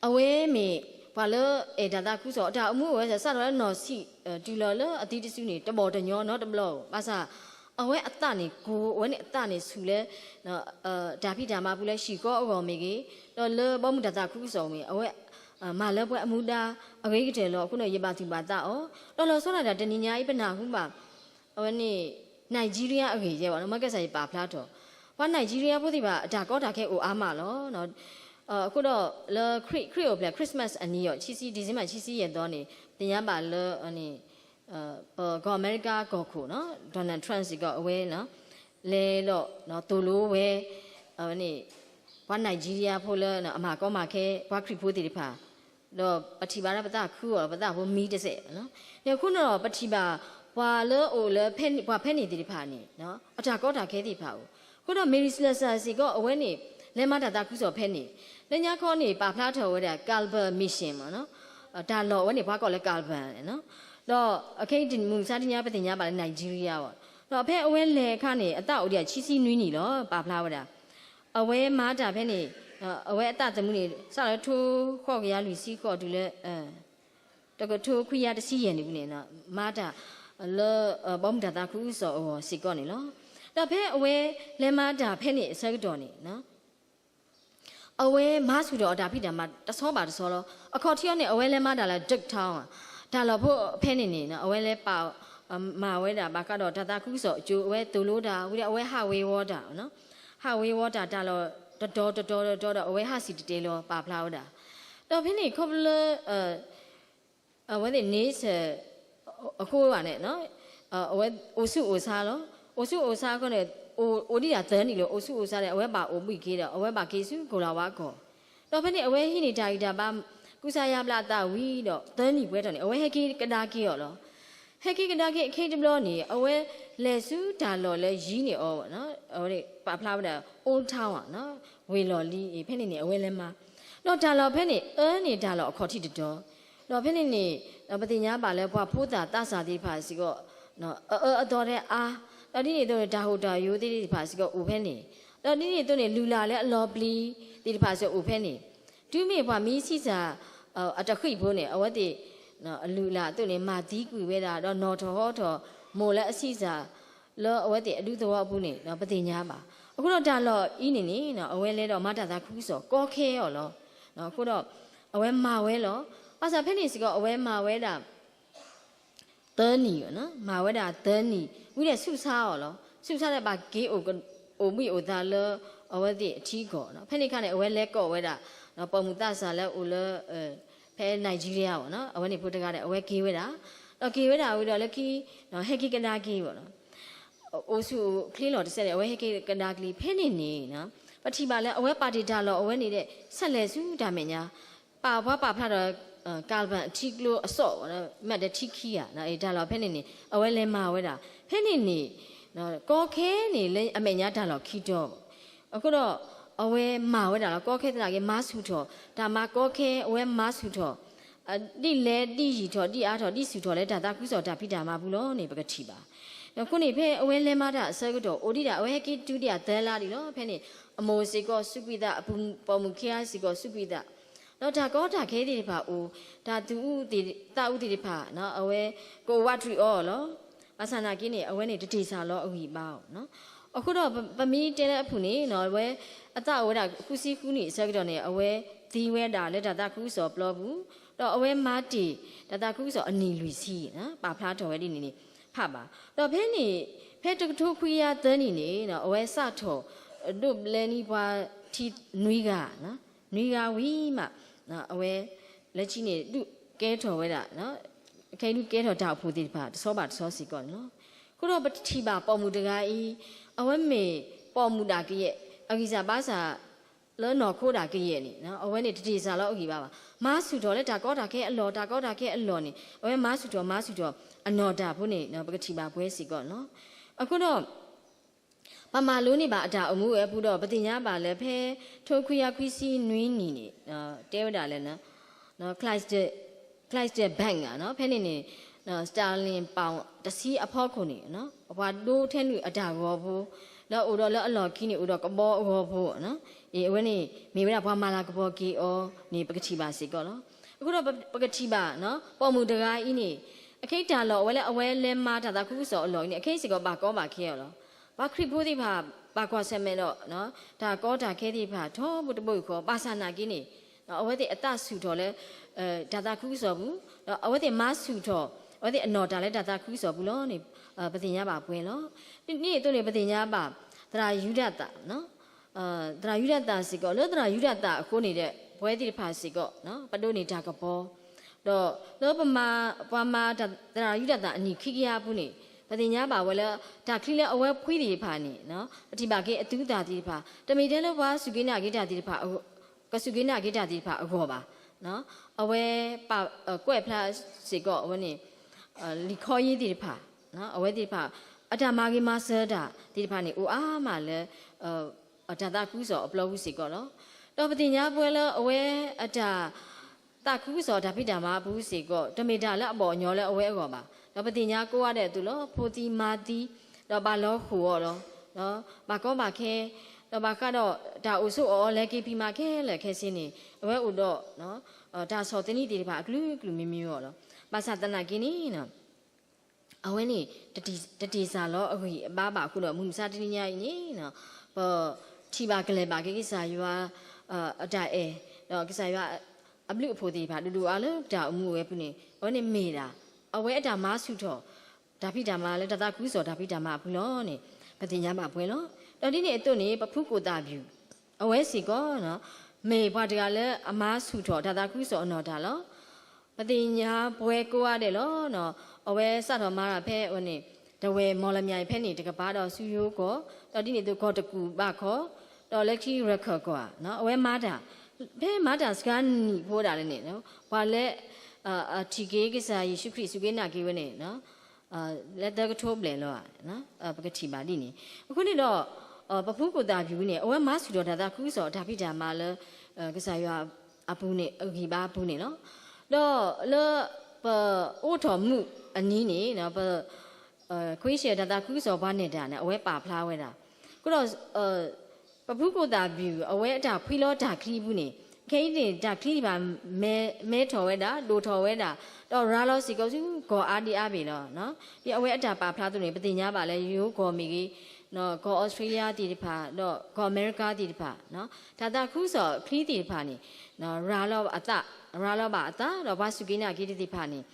အဝဲမ့ၢ်ပှၤလၢအဲၣ်တၢ်သးခုကစီၣ် အတၢ်အိၣ်မူအိၣ်ဂဲၤစးထီၣ်လၢနီၢ်ဆံးတုၤလီၤလၢအသံတစုန့ၣ် တဘီၣ်တညီနီတဘျီဧိၤ. ဘၣ်ဆၣ် အဝဲအသးန့ၣ်ကိၤ အဝဲန့ၣ်အသးန့ၣ်ဆူၣ်လၢ တၢ်ဖံးတၢ်မၤပူၤလၢဟံၣ်ဃီအဂီၢ်မ့ၢ်ဂ့ၤ, ဒီးလၢဘီမုၢ်တၢ်သးခုကစီၣ်မ့ၢ်ဂ့ၤ, အဝဲမၤလၢပှဲၤအမူဒါအဂ့ၤကတၢၢ်လီၤ. အဃိန့ၣ် ယဘၣ်သူၣ်ဘၣ်သးအီၤ, ဒီးလီၤဆီဒၣ်တၢ်တနံၤညါအံၤ ပနၢ်ဟူဘၣ် အဝဲန့ၣ် Nigeria အဂ့ၢ်ယဲဘၣ်နီၤ, မ့ၢ်ကဲစၢ်ယပာ်ဖျါထီၣ်, ပှၤ Nigeria ဖိသ့ၣ်တဖၣ် အတၢ်ကီတၢ်ခဲအိၣ်အါမးလီၤ. အဃိဒီးလၢ ခရံာ်အိၣ်ဖျဲၣ် Christmas အနံၤအီၤ ခံဆံ December ခံဆံယဲၢ်သီန့ၣ် သ့ၣ်ညါဘၣ်လၢ ပကီၢ်အမဲရကၤကီၢ်ခိၣ်နီၤ Donald Trump စ့ၢ်ကီး အဝဲ လဲၤဒီးသိၣ်လိဝဲ အဝဲန့ၣ် ပှၤ Nigeria ဖိလၢအမၤကီမၤခဲ ပှၤခရံာ်ဖိသ့ၣ်တဖၣ်, ဒီးပထံၣ်ဘၣ်လၢပသးခုအီၤ ပသးဖိမံတစဲး, အဃိန့ၣ်ဒီး ပထံၣ်ဘၣ် ပှၤလၢအိၣ်လၢ ပှၤဖဲန့ၣ်သ့ၣ်တဖၣ်န့ၣ် အတၢ်ကီတၢ်ခဲသ့ၣ်တဖၣ်အိၣ်, အဃိဒီး Mary Slessor စ့ၢ်ကီး အဝဲန့ၣ် လဲၤမၤတၢ်သးခုကစီၣ်ဖဲန့ၣ် လၢညါခီန့ၣ် ပာ်ဖျါထီၣ်ဝဲဒၣ် Calabar Mission မ့ၢ်နီၤ, တၢ်လီၢ်ဝဲန့ၣ် ပှၤကိးလၢ Calabar န့ၣ်နီၤ, ဒီးအခဲအံၤမုၢ်မဆါတနံၤညါ ပသ့ၣ်ညါဘၣ်လၢ Nigeria ဘၣ်, ဒီးဖဲအဝဲလဲၤအခါန့ၣ် အသးအိၣ်ဒံးအဆံဆံနွံနံၣ်လီၤ ပာ်ဖျါဝဲဒၣ်, အဝဲမၤတၢ်ဖဲန့ၣ်, အဝဲအသးသမူန့ၣ် စးလၢထိဃိးကယၤလွံၢ်ဆံဃိးတုၤလၢ တကထိခွံကယၤတဆံယဲၢ်နံၣ်ပူၤန့ၣ် မၤတၢ်လၢ ဘီမုၢ်တၢ်သးခုကစီၣ်အဂီၢ်စ့ၢ်ကီးန့ၣ်လီၤ. ဒီးဖဲအဝဲလဲၤမၤတၢ်ဖဲန့ၣ်အဆၢကတီၢ်န့ၣ် အဝဲမၤဆူၣ်ထီၣ်အတၢ်ဖံးတၢ်မၤတဆီဘၣ်တဆီလီၤ. အခီၣ်ထံးအီၤန့ၣ် အဝဲလဲၤမၤတၢ်လၢ Duk Town တၢ်လီၢ်ဖိဖဲန့ၣ်န့ၣ် အဝဲလဲၤပာ် မၤဝဲဒၣ်ဘၣ်ဃးဒီးတၢ်သးခုကစီၣ်အကျိၤ အဝဲသိၣ်လိတၢ်ဝံၤဒီး အဝဲဟးဝ့ၤဝီၤတၢ်, ဟးဝ့ၤဝီၤတၢ်တၢ်လီၢ်တတီၤတတီၤတတီၤဒီး အဝဲဟးစံၣ်တဲၤတဲလီၤ ပာ်ဖျါဝဲဒၣ်. ဒီးဖဲန့ၣ်ခီဖျိလၢ အဝဲသ့ၣ်န့ၣ်ဆၢ အဃိဘၣ်န့ၣ် အဝဲအိၣ်ဆူၣ်အိၣ်ဆါလီၤ. အိၣ်ဆူၣ်အိၣ်ဆါအဃိန့ၣ် အိၣ်ဒံးဒၣ်သၢနံၣ်လီၤ. အိၣ်ဆူၣ်အိၣ်ဆါဒီး အဝဲဘၣ်အိၣ်ဘှံးက့ၤဒီး အဝဲဘၣ်က့ၤဆူကိၤလၤဝါကီၢ်, ဒီးဖဲန့ၣ် အဝဲဟံးန့ၢ်တၢ်ဂံၢ်တၢ်ဘါ ကူစါယါဘျါအသးဝံၤဒီး သၢနံၣ်ပှဲၤထီၣ်န့ၣ် အဝဲဟဲက့ၤကဒါက့ၤအီၤလီၤ. ဟဲက့ၤကဒါက့ၤအခဲအံၤတဘျီန့ၣ် အဝဲလဲၤဆူတၢ်လီၢ်လၢယံၤန့ၣ်အီၤ ပာ်ဖျါဝဲဒၣ် Old Town ဝ့ၢ်လီၢ်လံၤအံၤ ဖဲန့ၣ်န့ၣ် အဝဲလဲၤမၤ ဒီးတၢ်လီၢ်ဖဲန့ၣ် အၢန့ၢ်တၢ်လီၢ်အခီၣ်ထံးတတီၤ, ဒီးဖဲန့ၣ်န့ၣ် ပသ့ၣ်ညါဘၣ်လၢပှၤဖိသၣ်သးစၢ်သ့ၣ်တဖၣ်စ့ၢ်ကီး အအၢအသီထဲအါ, ဒီးဒ်န့ၣ်အသိးန့ၣ် တၢ်ဟူးတၢ်ယိၤသ့ၣ်တဖၣ်စ့ၢ်ကီးအိၣ်ဖဲန့ၣ်, ဒီးဒ်န့ၣ်အသိးန့ၣ် လုၢ်လၢ်လၢအလီၤပျံၤသ့ၣ်တဖၣ်စ့ၢ်ကီးအိၣ်ဖဲန့ၣ်, တုၤမ့ၢ်ပှၤမံဆံးစၢ် အတဃံးဖိန့ၣ် အဝဲသ့ၣ် အလုၢ်အလၢ်အသိးန့ၣ် မၤသံကွံာ်ဝဲဒၣ် ဒီးနီၣ်ထီၣ်ဟီထီၣ် မိၢ်လၢအဆံးစၢ် လၢအဝဲသ့ၣ်အဒူသဝီအပူၤန့ၣ် ပသ့ၣ်ညါဘၣ်. အဃိဒီးတၢ်လီၢ်အံၤန့ၣ်န့ၣ် အဝဲလဲၤဒီးမၤတၢ်သးခုကစီၣ်ကီခဲအီၤလီၤ. အဃိဒီး အဝဲမၤဝဲလီၤ. ဘၣ်ဆၣ်ဖဲန့ၣ်စ့ၢ်ကီး အဝဲမၤဝဲဒၣ် သၢနံၣ်, မၤဝဲဒၣ်သၢနံၣ် ဝံၤဒီးဆူးဆါအီၤလီၤ. ဆူးဆါဒီးဘၣ်က့ၤအိၣ်ဘှံးအိၣ်သါလၢ အဝဲသ့ၣ်အထံအကီၢ်, ဖဲန့ၣ်အခါန့ၣ် အဝဲလဲၤကိးဝဲဒၣ် ပိာ်မုၣ်သးစၢ်လၢအအိၣ်လၢ ဖဲ Nigeria အဝဲန့ၣ်ဖိတဂၤဒီး အဝဲက့ၤဝဲဒၣ်, ဒီးက့ၤဝဲဒၣ်ဝံၤဒီးလၢခံ ဟဲက့ၤကဒါက့ၤဘၣ် အိၣ်ဆူၣ်အိၣ်ချ့လီၤတစဲးဒီး အဝဲဟဲက့ၤကဒါက့ၤ ဖဲန့ၣ်န့ၣ် ပထံၣ်ဘၣ်လၢအဝဲပာ်တ့ၢ်တၢ်လီၢ်အဝဲန့ၣ်ဒီး ဆဲးလဲၤဆူတၢ်မဲာ်ညါ ပာ်ပှၤပာ်ဖျါထီၣ် ကၤလပၣ်အထံကျိအစီၣ် မ့ၢ်ဒီးထံခံဂၤ တၢ်လီၢ်ဖဲန့ၣ်န့ၣ် အဝဲလဲၤမၤဝဲဒၣ် ဖဲန့ၣ်န့ၣ် ကီခဲန့ၣ်လၢအမဲာ်ညါတၢ်လီၢ်ခံတီၤ အဃိဒီး အဝဲမၤဝဲဒၣ်လီၤ. ကီခဲသနာ်က့ မၤဆူၣ်ထီၣ် တၢ်မၤကီခဲ အဝဲမၤဆူၣ်ထီၣ် ဒ်လဲၣ်ဒ်ယံာ်ထီၣ် ဒ်အါထီၣ် ဒ်ဆူၣ်ထီၣ်လၢတၢ်သးခုကစီၣ်တၢ်ဖံးတၢ်မၤပူၤလီၤန့ၣ် ပကထံၣ်ဘၣ်. အဃိန့ၣ် ဖဲအဝဲလဲၤမၤတၢ်အဆၢကတီၢ် အိၣ်ဒံးဒၣ် အဝဲဟဲက့ၤတုၤဒံးဒၣ်သၢလါဒံးလီၤ. ဖဲန့ၣ် အမိၢ်စ့ၢ်ကီးစူးကွံာ်သး အပူၤပိာ်မုၣ်ခံဂၤစ့ၢ်ကီးစူးကွံာ်သး ဒီးတၢ်ကီတၢ်ခဲသ့ၣ်တဖၣ်အိၣ် တၢ်သူၣ်အုးသးအုးသ့ၣ်တဖၣ် အဝဲကအိၣ်ဝးတရံးအီၤလီၤ. ဘၣ်ဆၣ်နာ်က့န့ၣ် အဝဲန့ၣ်တတ့ၢ်စၢ်လီၤအဂံၢ်အဘါအီၤ. အဃိဒီးပမ့ၢ်တဲလၢအပူၤန့ၣ် အဝဲ အသးအိၣ်ဝဲဒၣ်ဃုဆံဃုနံၣ်အဆၢကတီၢ်န့ၣ် အဝဲသံဝဲဒၣ်လၢတၢ်သးခုကစီၣ်အပျီပူၤ, ဒီးအဝဲမၤတ့ၢ်တၢ်သးခုကစီၣ်အနံၣ်လွံၢ်ဆံ ပာ်ဖျါထီၣ်ဝဲဒ်န့ၣ်န့ၣ် ဖးဘၣ်. ဒီးဖဲန့ၣ် ဖဲတကထိခွံကယၤသၢနံၣ်န့ၣ် အဝဲစးထီၣ် ဒိးဘျဲနံၣ်ပှၤထံနွံဂၤ, နွံဂၤဝံၤမး အဝဲ လၢခံန့ၣ် ဒုးကဲထီၣ်ဝဲဒၣ် ခဲအံၤဒုးကဲထီၣ်တၢ်အိၣ်ဖှိၣ်သ့ၣ်တဖၣ် တဆီဘၣ်တဆီစ့ၢ်ကီးန့ၣ်လီၤ. အဃိဒီးပထံၣ်ဘၣ်ပိာ်မုၣ်တဂၤအံၤ အဝဲမ့ၢ်ပိာ်မုၣ်ဒၣ်ကယဲၢ် အဂံၢ်စၢ်ဘါစၢ် လၢနီၢ်ခိဒၣ်ကယဲၢ်န့ၣ် အဝဲန့ၣ်တတ့ၢ်စၢ်လီၤအဂံၢ်ဘါဘၣ်. မၤဆူၣ်ထီၣ်လၢတၢ်ကီတၢ်ခဲအလီၢ် တၢ်ကီတၢ်ခဲအလီၢ်န့ၣ် အဝဲမၤဆူၣ်ထီၣ်မၤဆူၣ်ထီၣ် အနီၢ်တၢ်ဖိန့ၣ် ပကထံၣ်ဘၣ်ပှဲၤစ့ၢ်ကီးန့ၣ်လီၤ. အဃိဒီး ပမၤလိန့ၢ်ဘၣ်အတၢ်အိၣ်မူဝဲအပူၤဒီး ပသ့ၣ်ညါဘၣ်လၢဖဲ ထိခွံကယၤခွံဆံနွံနံၣ်န့ၣ် တဲဝဲဒၣ်လၢ Clyde, Clyde Bank ဧါ, ဖဲန့ၣ်န့ၣ် Sterling ပီၣ်တဆံအဖီခိၣ်န့ၣ် ပှၤဒိထဲနုာ်အတၢ်ဂီၤဖိ လၢအအိၣ်ဒီးလၢအလီၢ်ခံန့ၣ် အိၣ်ဒီးကဘီအဂီၤဖိ အဝဲန့ၣ် မ့ၢ်ဝဲဒၣ်ပှၤမၤလၤကပီၤက့ၤအီၤန့ၣ် ပကထံၣ်ဘၣ်စ့ၢ်ကီးလီၤ. အဃိဒီးပကထံၣ်ဘၣ် ပိာ်မုၣ်တဂၤအံၤန့ၣ် အခဲအံၤတၢ်လီၢ်အဝဲလၢအဝဲလဲၤမၤတၢ်သးခုကစီၣ်အလီၢ်အံၤန့ၣ် အခဲအံၤစ့ၢ်ကီးဘၣ်ကီဘၣ်ခဲအီၤလီၤ. ပှၤခရံာ်ဖိသ့ၣ်တဖၣ် ဘၣ်ကွၢ်ဆၢၣ်မဲာ်ဒီး တၢ်ကီတၢ်ခဲသ့ၣ်တဖၣ် ထီဘိတဘိယူၢ်ဃီ ဘၣ်ဆၣ်နာ်က့န့ၣ် အဝဲသ့ၣ်အသးဆူၣ်ထီၣ်လၢ တၢ်သးခုကစီၣ်ပူၤ ဒီးအဝဲသ့ၣ်မၤဆူၣ်ထီၣ် အဝဲသ့ၣ်အနီၢ်တၢ်လၢတၢ်သးခုကစီၣ်ပူၤလီၤန့ၣ် ပသ့ၣ်ညါဘၣ်ပှဲၤလီၤ. ဒ်န့ၣ်အသိးန့ၣ် ပသ့ၣ်ညါဘၣ် သရၣ်ယူဒၤသၣ် သရၣ်ယူဒၤသၣ်စ့ၢ်ကီး လၢသရၣ်ယူဒၤသၣ်အဃိန့ၣ်ဒီး ပဝဲသ့ၣ်တဖၣ်စ့ၢ်ကီး ပဒိးန့ၢ်တၢ်ကပီၤ ဒီးလၢပမၤ ပှၤမၤသရၣ်ယူဒၤသၣ်အနံၣ်ခံကယၤအပူၤန့ၣ် ပသ့ၣ်ညါဘၣ်ဝဲလၢ တၢ်ချံလၢအဝဲဖှံသ့ၣ်တဖၣ်န့ၣ် ပထံၣ်ဘၣ်က့ၤအသူသၣ်သ့ၣ်တဖၣ် တမ့ၢ်ထဲလၢပှၤစူၢ်က့ၤနာ်က့ၤတၢ်သ့ၣ်တဖၣ် ကစူၢ်က့ၤနာ်က့ၤတၢ်သ့ၣ်တဖၣ်အဂီၢ်ဘၣ်. အဝဲပာ်ကွဲးဖျါစ့ၢ်ကီး အဝဲန့ၣ် လံာ်ခီယ့သ့ၣ်တဖၣ် အဝဲသ့ၣ်တဖၣ် အတၢ်မၤဂ့ၤမၤစၢၤတၢ်သ့ၣ်တဖၣ်န့ၣ် အိၣ်အါမးလၢ တၢ်သးခုကစီၣ်အပျီပူၤစ့ၢ်ကီးလီၤ. ဒီးပသ့ၣ်ညါပှဲၤလၢအဝဲအတၢ် သးခုကစီၣ်တၢ်ဖံးတၢ်မၤအပူၤစ့ၢ်ကီး တမ့ၢ်တၢ်လၢအဘီၣ်အညီလၢအဝဲအဂီၢ်ဘၣ်. ဒီးပသ့ၣ်ညါကိးဂၤဒဲးအသိးလီၤ, ဖိသံမါသံ, ဒီးဘၣ်လီၤဃိာ်အီၤလီၤ. ဘၣ်ကီဘၣ်ခဲ, ဒီးဘၣ်ဃးဒီးတၢ်အိၣ်ဆိးအီၣ်အီၤလဲၤက့ၤဖံးမၤခဲလၢာ်ခဲဆ့န့ၣ် အဝဲအိၣ်ဒီး တၢ်ဆီၣ်သနံးသ့ၣ်တဖၣ်အကလုာ်ကလုာ်မံၤမံၤအဂီၢ်လီၤ. ဘၣ်ဆၣ်သနာ်က့န့ၣ် အဝဲန့ၣ် တတ့ၢ်စၢ်လီၤအဂံၢ်အဘါဘၣ်အဃိဒီး မုၢ်မဆါတနံၤညါအံၤန့ၣ် ပထံၣ်ဘၣ်ကလဲၤဘၣ်က့ၤကစၢ်ယွၤ အတၢ်အဲၣ် ဒီးကစၢ်ယွၤအဘျုးအဖှိၣ်သ့ၣ်တဖၣ် ဒိၣ်ဒိၣ်အါလၢပတၢ်အိၣ်မူအဝဲပူၤန့ၣ် အဝဲန့ၣ်မ့ၢ်ဒၣ် အဝဲအတၢ်မၤဆူၣ်ထီၣ် တၢ်ဖံးတၢ်မၤလၢတၢ်သးခုကစီၣ်တၢ်ဖံးတၢ်မၤအပူၤလီၤန့ၣ် ပသ့ၣ်ညါဘၣ်ပှဲၤလီၤ. ဒီးဒ်န့ၣ်အသိးန့ၣ် ပဖုကိၣ်သၣ်ဘျူး အဝဲစ့ၢ်ကီး မ့ၢ်ပှၤတဂၤလၢအမၤဆူၣ်ထီၣ်တၢ်သးခုကစီၣ်အနီၢ်တၢ်လီၤ. ပသ့ၣ်ညါပှဲၤကိးဂၤဒဲးလီၤ. အဝဲစးထီၣ်မၤတၢ်ဖဲအဝဲန့ၣ် တဝဲၢ်မီၣ်လမၠဲၣ်ဖဲန့ၣ်တကပၤဒီးဆူယိၤကီၢ် ဒီးဒ်န့ၣ်အသိးကီၢ်တကူၣ်ဘၣ်ခီ ဒီးလၢခံရခၢၣ်ကီၢ် အဝဲမၤတၢ် ဖဲမၤတၢ်စှၤနံၣ်ဖိဒၣ်လဲာ်န့ၣ် ပှၤလၢ အထံၣ်က့ၤကစၢ်ယ့ၣ်ၡူးခရံာ်စူၢ်က့ၤနာ်က့ၤဝဲန့ၣ် လၢသၢကထိဘျဲၣ်လီၤ ပကထံၣ်ဘၣ်ဒ်န့ၣ်. အဃိန့ၣ်ဒီး ပဖုကိၣ်သၣ်ဘျူးန့ၣ် အဝဲမၤဆူၣ်ထီၣ်တၢ်သးခုကစီၣ်တၢ်ဖံးတၢ်မၤလၢ ကစၢ်ယွၤအပူၤန့ၣ် အဂံၢ်ဘါအပူၤန့ၣ်လီၤ. ဒီးလၢပအိးထီၣ်မုၢ်အနံၤန့ၣ် ပ ခွ့ရှဲၣ်တၢ်သးခုကစီၣ်ပှၤနဲၣ်တၢ်န့ၣ် အဝဲပာ်ဖျါဝဲဒၣ်. အဃိဒီး ပဖုကိၣ်သၣ်ဘျူး အဝဲအတၢ်ဖှံလီၤတၢ်ချံပူၤန့ၣ် ခဲအံၤန့ၣ် တၢ်ချံတဖၣ် မဲထီၣ်ဝဲဒၣ် ဒိၣ်ထီၣ်ဝဲဒၣ် ဒီးရၤလီၤစ့ၢ်ကီးဆူကီၢ်အါဒံအါဘ့ၣ်လီၤ. ဒ်အဝဲအတၢ်ပာ်ဖျါအသိးန့ၣ် ပသ့ၣ်ညါဘၣ်လၢ ယိၤကီၢ်မ့ၢ်ဂ့ၤ ကီၢ်အီစထြ့လယါသ့ၣ်တဖၣ် ဒီးကီၢ်အမဲရကၤသ့ၣ်တဖၣ် တၢ်သးခုကစီၣ်ချံသ့ၣ်တဖၣ်န့ၣ် ရၤလီၤအသး ရၤလီၤဘၣ်အသး ဒီးပှၤစူၢ်က့ၤနာ်က့ၤတသ့ၣ်တဖၣ်န့ၣ်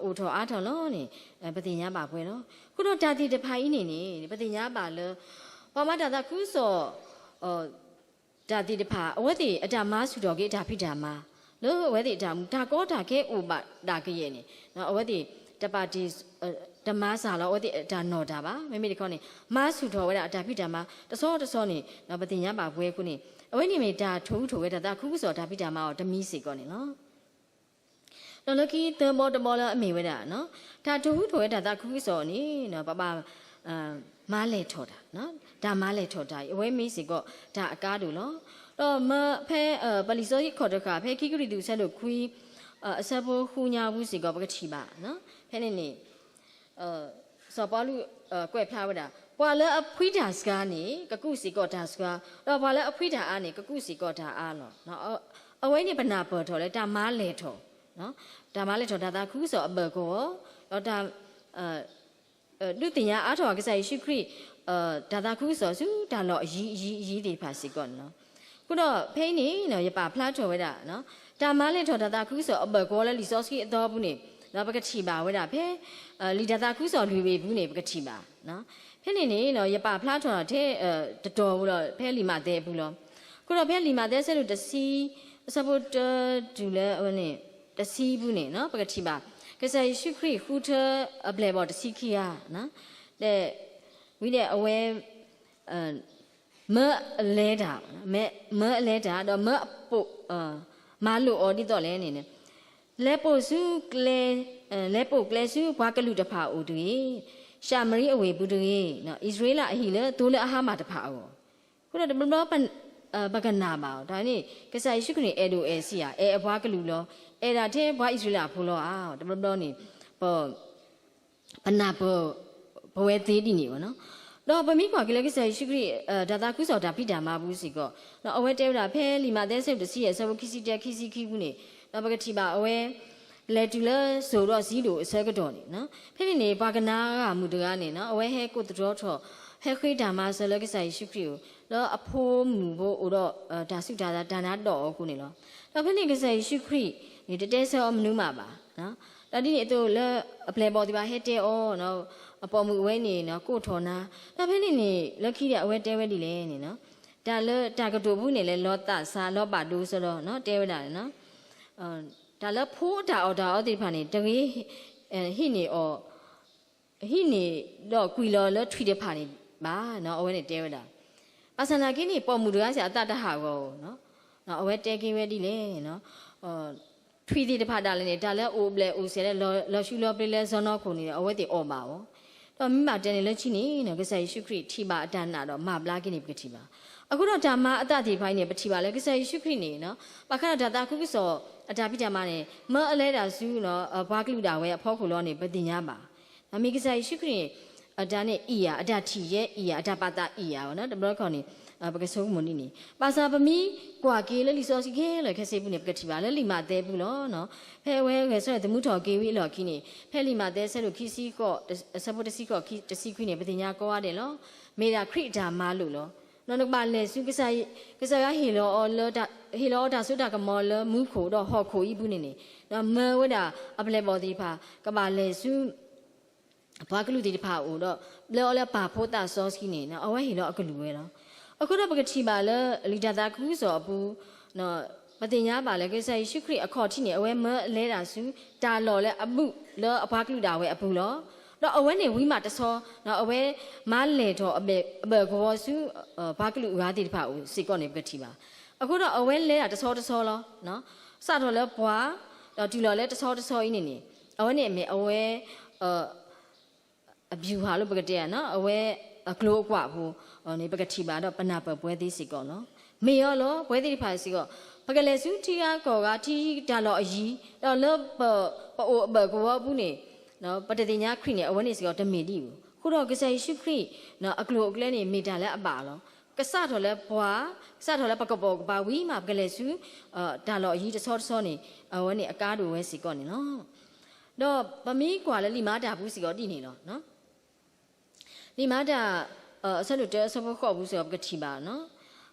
အိၣ်ထီၣ်အါထီၣ်လီၤန့ၣ် ပသ့ၣ်ညါဘၣ်ပှဲၤလီၤ. အဃိဒီးတၢ်သ့ၣ်တဖၣ်အံၤန့ၣ်န့ၣ် ပသ့ၣ်ညါဘၣ်လၢ ပှၤမၤတၢ်သးခုကစီၣ် တၢ်သ့ၣ်တဖၣ် အဝဲသ့ၣ်အတၢ်မၤဆူၣ်ထီၣ်က့ၤအတၢ်ဖံးတၢ်မၤ လၢအဝဲသ့ၣ်အတၢ်မူ တၢ်ကီတၢ်ခဲအိၣ်ဘၣ်ဒၣ်ကယဲၢ်န့ၣ် အဝဲသ့ၣ်တပာ်တ့ၢ် တမၤစၢ်လီၤအဝဲသ့ၣ်အတၢ်နီၢ်တၢ်ဘၣ်. မ့မ့ၢ်တခီန့ၣ် မၤဆူၣ်ထီၣ်ဝဲဒၣ်အတၢ်ဖံးတၢ်မၤ တဆီတဆီန့ၣ် ပသ့ၣ်ညါဘၣ်ပှဲၤအဃိန့ၣ် အဝဲန့ၣ်မ့ၢ်တၢ်ထိၣ်ဟူးထိၣ်ဂဲၤတၢ်သးခုကစီၣ်တၢ်ဖံးတၢ်မၤအီၤတမံၤစ့ၢ်ကီးန့ၣ်လီၤ. ဒီးလၢခံသၢဘီတဘီလၢအမ့ၢ်ဝဲဒၣ် တၢ်ထိၣ်ဟူးထိၣ်ဂဲၤတၢ်သးခုကစီၣ်န့ၣ် ပဘၣ် မၤလဲၢ်ထီၣ်တၢ်, တၢ်မၤလဲၢ်ထီၣ်တၢ်အံၤ အဝဲမ့ၢ်စ့ၢ်ကီးတၢ်အကါဒိၣ်လီၤ. ဒီးမၢဖဲ ပလံာ်စီဆှံခီၣ်တဃာ် ဖဲခံကရံၣ်သူးအဆၢဒိၣ်ခွံ အဆၢဖိဃုညါပူၤစ့ၢ်ကီး ပကထံၣ်ဘၣ်, ဖဲန့ၣ်န့ၣ် စီၤပီလူး ကွဲးဖျါဝဲဒၣ် ပှၤလၢအဖှံတၢ်စှၤန့ၣ် ကကူးစ့ၢ်ကီးတၢ်စှၤ, ဒီးပှၤလၢအဖှံတၢ်အါန့ၣ် ကကူးစ့ၢ်ကီးတၢ်အါလီၤ. အဝဲန့ၣ်ပနၢ်ပၢၢ်ထီၣ်လၢတၢ်မၤလဲၢ်ထီၣ်, တၢ်မၤလဲၢ်ထီၣ်တၢ်သးခုကစီၣ်အဘၢၣ်ကဝီၤ, ဒီးတၢ် ဒုးသ့ၣ်ညါအါထီၣ်ကစၢ်ယ့ၣ်ၡူးခရံာ် တၢ်သးခုကစီၣ်ဆူတၢ်လီၢ်အယံၤအယံၤအယံၤသ့ၣ်တဖၣ်စ့ၢ်ကီးန့ၣ်လီၤ. အဃိဒီးဖဲအံၤန့ၣ် ယပာ်ဖျါထီၣ်ဝဲဒၣ် တၢ်မၤလဲၢ်ထီၣ်တၢ်သးခုကစီၣ်အဘၢၣ်ကဝီၤလၢလံာ်စီဆှံအသီပူၤန့ၣ် ပကထံၣ်ဘၣ်ဝဲဒၣ်ဖဲ လံာ်တၢ်သးခုကစီၣ်လွံၢ်ဘ့ၣ်ပူၤန့ၣ် ပကထံၣ်ဘၣ်. ဖဲန့ၣ်န့ၣ် ယပာ်ဖျါထီၣ်ထဲ တတီၤပူၤလီၤ ဖဲလံာ်မးသဲအပူၤလီၤ. အဃိဒီးဖဲလံာ်မးသဲအဆၢဒိၣ်တဆံ အဆၢဖိတၢတုၤလၢအဝဲန့ၣ် တဆံပူၤန့ၣ် ပကထံၣ်ဘၣ် ကစၢ်ယ့ၣ်ၡူးခရံာ်ဃုထၢအပျဲၢ်အဘီၣ်တဆံခံဂၤ ဒီး ဝံၤဒီးအဝဲ မၢအလဲၤတၢ်, မၢအလဲၤတၢ် ဒီးမၢအပိာ် မၤလိာ်အီၤဒ်သိးလဲၣ်န့ၣ် လဲၤပိာ်ဆူ လဲၤပိာ်ကျဲဆူပှၤကလုာ်တဖၣ်အအိၣ်တဂ့ၤ, ၡၤမရံအဝ့ၢ်ပူၤတဂ့ၤ, အံၣ်စရ့လးအဟံၣ်လၢသိလၢအဟါမၢ်တဖၣ်အဂီၢ်. အဃိဒီးတဘျီဘျီ ပကနၣ်ဘၣ်အီၤ တၢ်န့ၣ် ကစၢ်ယ့ၣ်ၡူးခရံာ်န့ၣ် အဲၣ်ဒိၣ်အဲၣ်ဆံးဧါ, အဲၣ်အပှၤကလုာ်လီၤ, အဲၣ်ဒၣ်ထဲပှၤအံၣ်စရ့လးဖိလီၤဧါ. တဘျီဘျီန့ၣ် ပ ပနၢ်ပၢၢ် ပဝဲသ့ဒ်န့ၣ်ဘၣ်နီၤ. ဒီးပမ့ၢ်ကွၢ်က့ၤလၢကစၢ်ယ့ၣ်ၡူးခရံာ် တၢ်သးခုကစီၣ်တၢ်ဖံးတၢ်မၤပူၤစ့ၢ်ကီး အဝဲတဲဝဲဒၣ်ဖဲလံာ်မးသဲအဆၢဒိၣ်တဆံယဲၢ် အဆၢဖိခံဆံတၢ ခံဆံခံပူၤန့ၣ် ဒီးပကထံၣ်ဘၣ်အဝဲ လဲၤတုၤလၢစိၤဒီးစံဒိၣ်အဆၢကတီၢ်န့ၣ် ဖဲန့ၣ်န့ၣ် ပှၤကနါဂၤမုၣ်တဂၤန့ၣ် အဝဲဟဲကိးသတြီထီၣ် ဟဲဃ့တၢ်မၤစၢၤလၢကစၢ်ယ့ၣ်ၡူးခရံာ်အအိၣ် လၢအဖိမုၣ်ဖိအိၣ်ဒီး တၢ်ဆူးတၢ်သးတၢ်နါဒီးအီၤအဃိန့ၣ်လီၤ. ဒီးဖဲန့ၣ်ကစၢ်ယ့ၣ်ၡူးခရံာ်န့ၣ် တတဲဆၢအီၤမနုၤမးဘၣ်. ဒီးဒ်န့ၣ်အသိးလၢအပျဲၢ်အဘီၣ်သ့ၣ်တဖၣ်ဟဲတဲအီၤ အပိာ်မုၣ်အဝဲန့ၣ် ကိးထီၣ်နၤ, ဒီးဖဲန့ၣ်န့ၣ် လၢခံဒီးအဝဲတဲဝဲဒ်လဲၣ်န့ၣ် တၢ်လၢတၢ်ကတိၤပူၤန့ၣ် လဲၤလီၤသးစၢ်လီၤဘၣ်ဒိစၢၤဒီး တဲဝဲဒၣ် တၢ်လၢဖိအတၢ်အီၣ်တၢ်အီသ့ၣ်တဖၣ်န့ၣ် တဂ့ၤ ဟံးန့ၢ်အီၤ ဟံးန့ၢ်ဒီးကွံာ်လီၤလၢထွံၣ်တဖၣ်န့ၣ်ဘၣ် အဝဲန့ၣ်တဲဝဲဒၣ်. ဘၣ်ဆၣ်သနာ်က့န့ၣ် ပိာ်မုၣ်တဂၤစ့ၢ်အသးတဟးဂီၤဧိၤ အဝဲတဲက့ၤဝဲဒ်လဲၣ်န့ၣ် ထွံၣ်သ့ၣ်တဖၣ်ဒၣ်လဲာ်န့ၣ် တၢ်လၢအအိၣ်ဘျဲၣ်အိၣ်စဲၤလၢ လီၤဆူလီၤပျ့ၤလၢစီၢ်နီၤခိၣ်န့ၣ် အဝဲသ့ၣ်အီၣ်ဘၣ်အီၤ, ဒီးမ့ၢ်ဘၣ်တဲန့ၣ်လၢခံန့ၣ် ကစၢ်ယ့ၣ်ၡူးခရံာ်ထံၣ်ဘၣ်အတၢ်နာ်ဒီးမၤဘျါက့ၤန့ၣ် ပကထံၣ်ဘၣ်. အဃိဒီးတၢ်မၤအသးသ့ၣ်တဖၣ်အံၤန့ၣ် ပထံၣ်ဘၣ်လၢကစၢ်ယ့ၣ်ၡူးခရံာ်န့ၣ် ဘၣ်ဃးဒီးတၢ်သးခုကစီၣ်အတၢ်ဖံးတၢ်မၤန့ၣ် မၢအလဲဒၣ်ဆူ ပှၤကလုာ်ဒၣ်ဝဲအဖီခိၣ်လီၤန့ၣ် ပသ့ၣ်ညါဘၣ်. မ့ၢ်ကစၢ်ယ့ၣ်ၡူးခရံာ်န့ၣ် အတၢ်န့ၣ်အံၤဧါ, အတၢ်ထံၣ်ယဲအံၤဧါ, အတၢ်ပာ်သးအံၤဧါ, တဘျီခီန့ၣ် ပကဆိကမိၣ်ဒ်န့ၣ်. ဘၣ်ဆၣ်ပမ့ၢ်ကွၢ်က့ၤလၢလံာ်စီဆှံခဲလၢာ်ခဲဆ့အပူၤန့ၣ် ပကထံၣ်ဘၣ်လၢလံာ်မးသဲပူၤလီၤ. ဖဲအဝဲဂဲၤဆၢထၢၣ်သမူထီၣ်က့ၤဝံၤအလီၢ်ခံန့ၣ် ဖဲလံာ်မးသဲအဆၢဒိၣ်ခံဆံဃိး, အဆၢဖိတဆံဃိး, တဆံခွံန့ၣ် ပသ့ၣ်ညါကိးဂၤဒဲးလီၤ. မ့ၢ်ဒၣ်ခရံာ်အတၢ်မၤလိာ်လီၤ. နကဘၣ်လဲၤဆူ ကစၢ်ယွၤဟ့ၣ်လီၤအီၤလၢ ဟ့ၣ်လီၤအီၤတၢ်စိတၢ်ကမီၤလၢမူခိၣ်ဒီးဟီၣ်ခိၣ်အံၤအပူၤန့ၣ်န့ၣ် မၢဝဲဒၣ်အပျဲၢ်အဘီၣ်သ့ၣ်တဖၣ် ကဘၣ်လဲၤဆူ ပှၤကလုာ်သ့ၣ်တဖၣ်အအိၣ်ဒီး ဘျၢအီၤလၢပၢ်ဖိသးစီဆှံန့ၣ် အဝဲဟ့ၣ်လီၤအကလုၢ်ဝဲလီၤ. အဃိဒီးပကထံၣ်ဘၣ်လၢလံာ်တၢ်သးခုကစီၣ်အပူၤ ပသ့ၣ်ညါဘၣ်လၢကစၢ်ယ့ၣ်ၡူးခရံာ်အခီၣ်ထံးန့ၣ် အဝဲမၢအလဲဒၣ်ဆူ တၢ်လီၢ်လၢအဘူးလၢအပှၤကလုာ်ဒၣ်ဝဲအပူၤလီၤ. ဒီးအဝဲန့ၣ်ဝံၤမးတဆီ အဝဲမၤလဲၢ်ထီၣ်အဘၢၣ်ကဝီၤဆူ ပှၤကလုာ်အဂၤသ့ၣ်တဖၣ်အအိၣ်စ့ၢ်ကီးန့ၣ် ပကထံၣ်ဘၣ်. အဃိဒီးအဝဲလဲၤဒၣ်တဆီတဆီလီၤ. စးထီၣ်လၢပှၤ ဒီးတုၤလီၤလၢတဆီတဆီအံၤန့ၣ်န့ၣ် အဝဲန့ၣ်မ့ၢ်အဝဲ အဗျူဟာလၢပကတဲ အဝဲအကျိၤအကွာ်အပူၤန့ၣ် ပကထံၣ်ဘၣ်ဒီးပနၢ်ပၢၢ်ပဝဲသ့ၣ်စ့ၢ်ကီးလီၤ. မ့ၢ်အီၤလီၤ ပဝဲသ့ၣ်တဖၣ်စ့ၢ်ကီး ပကလဲၤဆူထံဂၤကီၢ်ဂၤ ထံတၢ်လီၢ်အယံၤ ဒီးလၢပအိၣ်အဘၢၣ်ကဝီၤအပူၤန့ၣ် ပတသ့ၣ်ညါခရံာ်န့ၣ် အဝဲန့ၣ်စ့ၢ်ကီးတမ့ၢ်ဒ်အံၤ. အဃိဒီးကစၢ်ယ့ၣ်ၡူးခရံာ် အကျိၤအကျဲန့ၣ် မ့ၢ်တၢ်လၢအဘၣ်လီၤ. ကစးထီၣ်လၢပှၤ, ကစးထီၣ်လၢပကပိာ်ကပၤဝံၤမး ပကလဲၤဆူ တၢ်လီၢ်အယံၤတဆီတဆီန့ၣ် အဝဲန့ၣ်အကါဒိၣ်ဝဲစ့ၢ်ကီးန့ၣ်လီၤ. ဒီးပမ့ၢ်ကွၢ်လၢလံာ်မၤတၢ်အပူၤစ့ၢ်ကီးဒ်န့ၣ်လီၤ. လံာ်မၤတၢ် အဆၢဒိၣ်တၢ အဆၢဖိဃိးပူၤစ့ၢ်ကီး ပကထံၣ်ဘၣ်,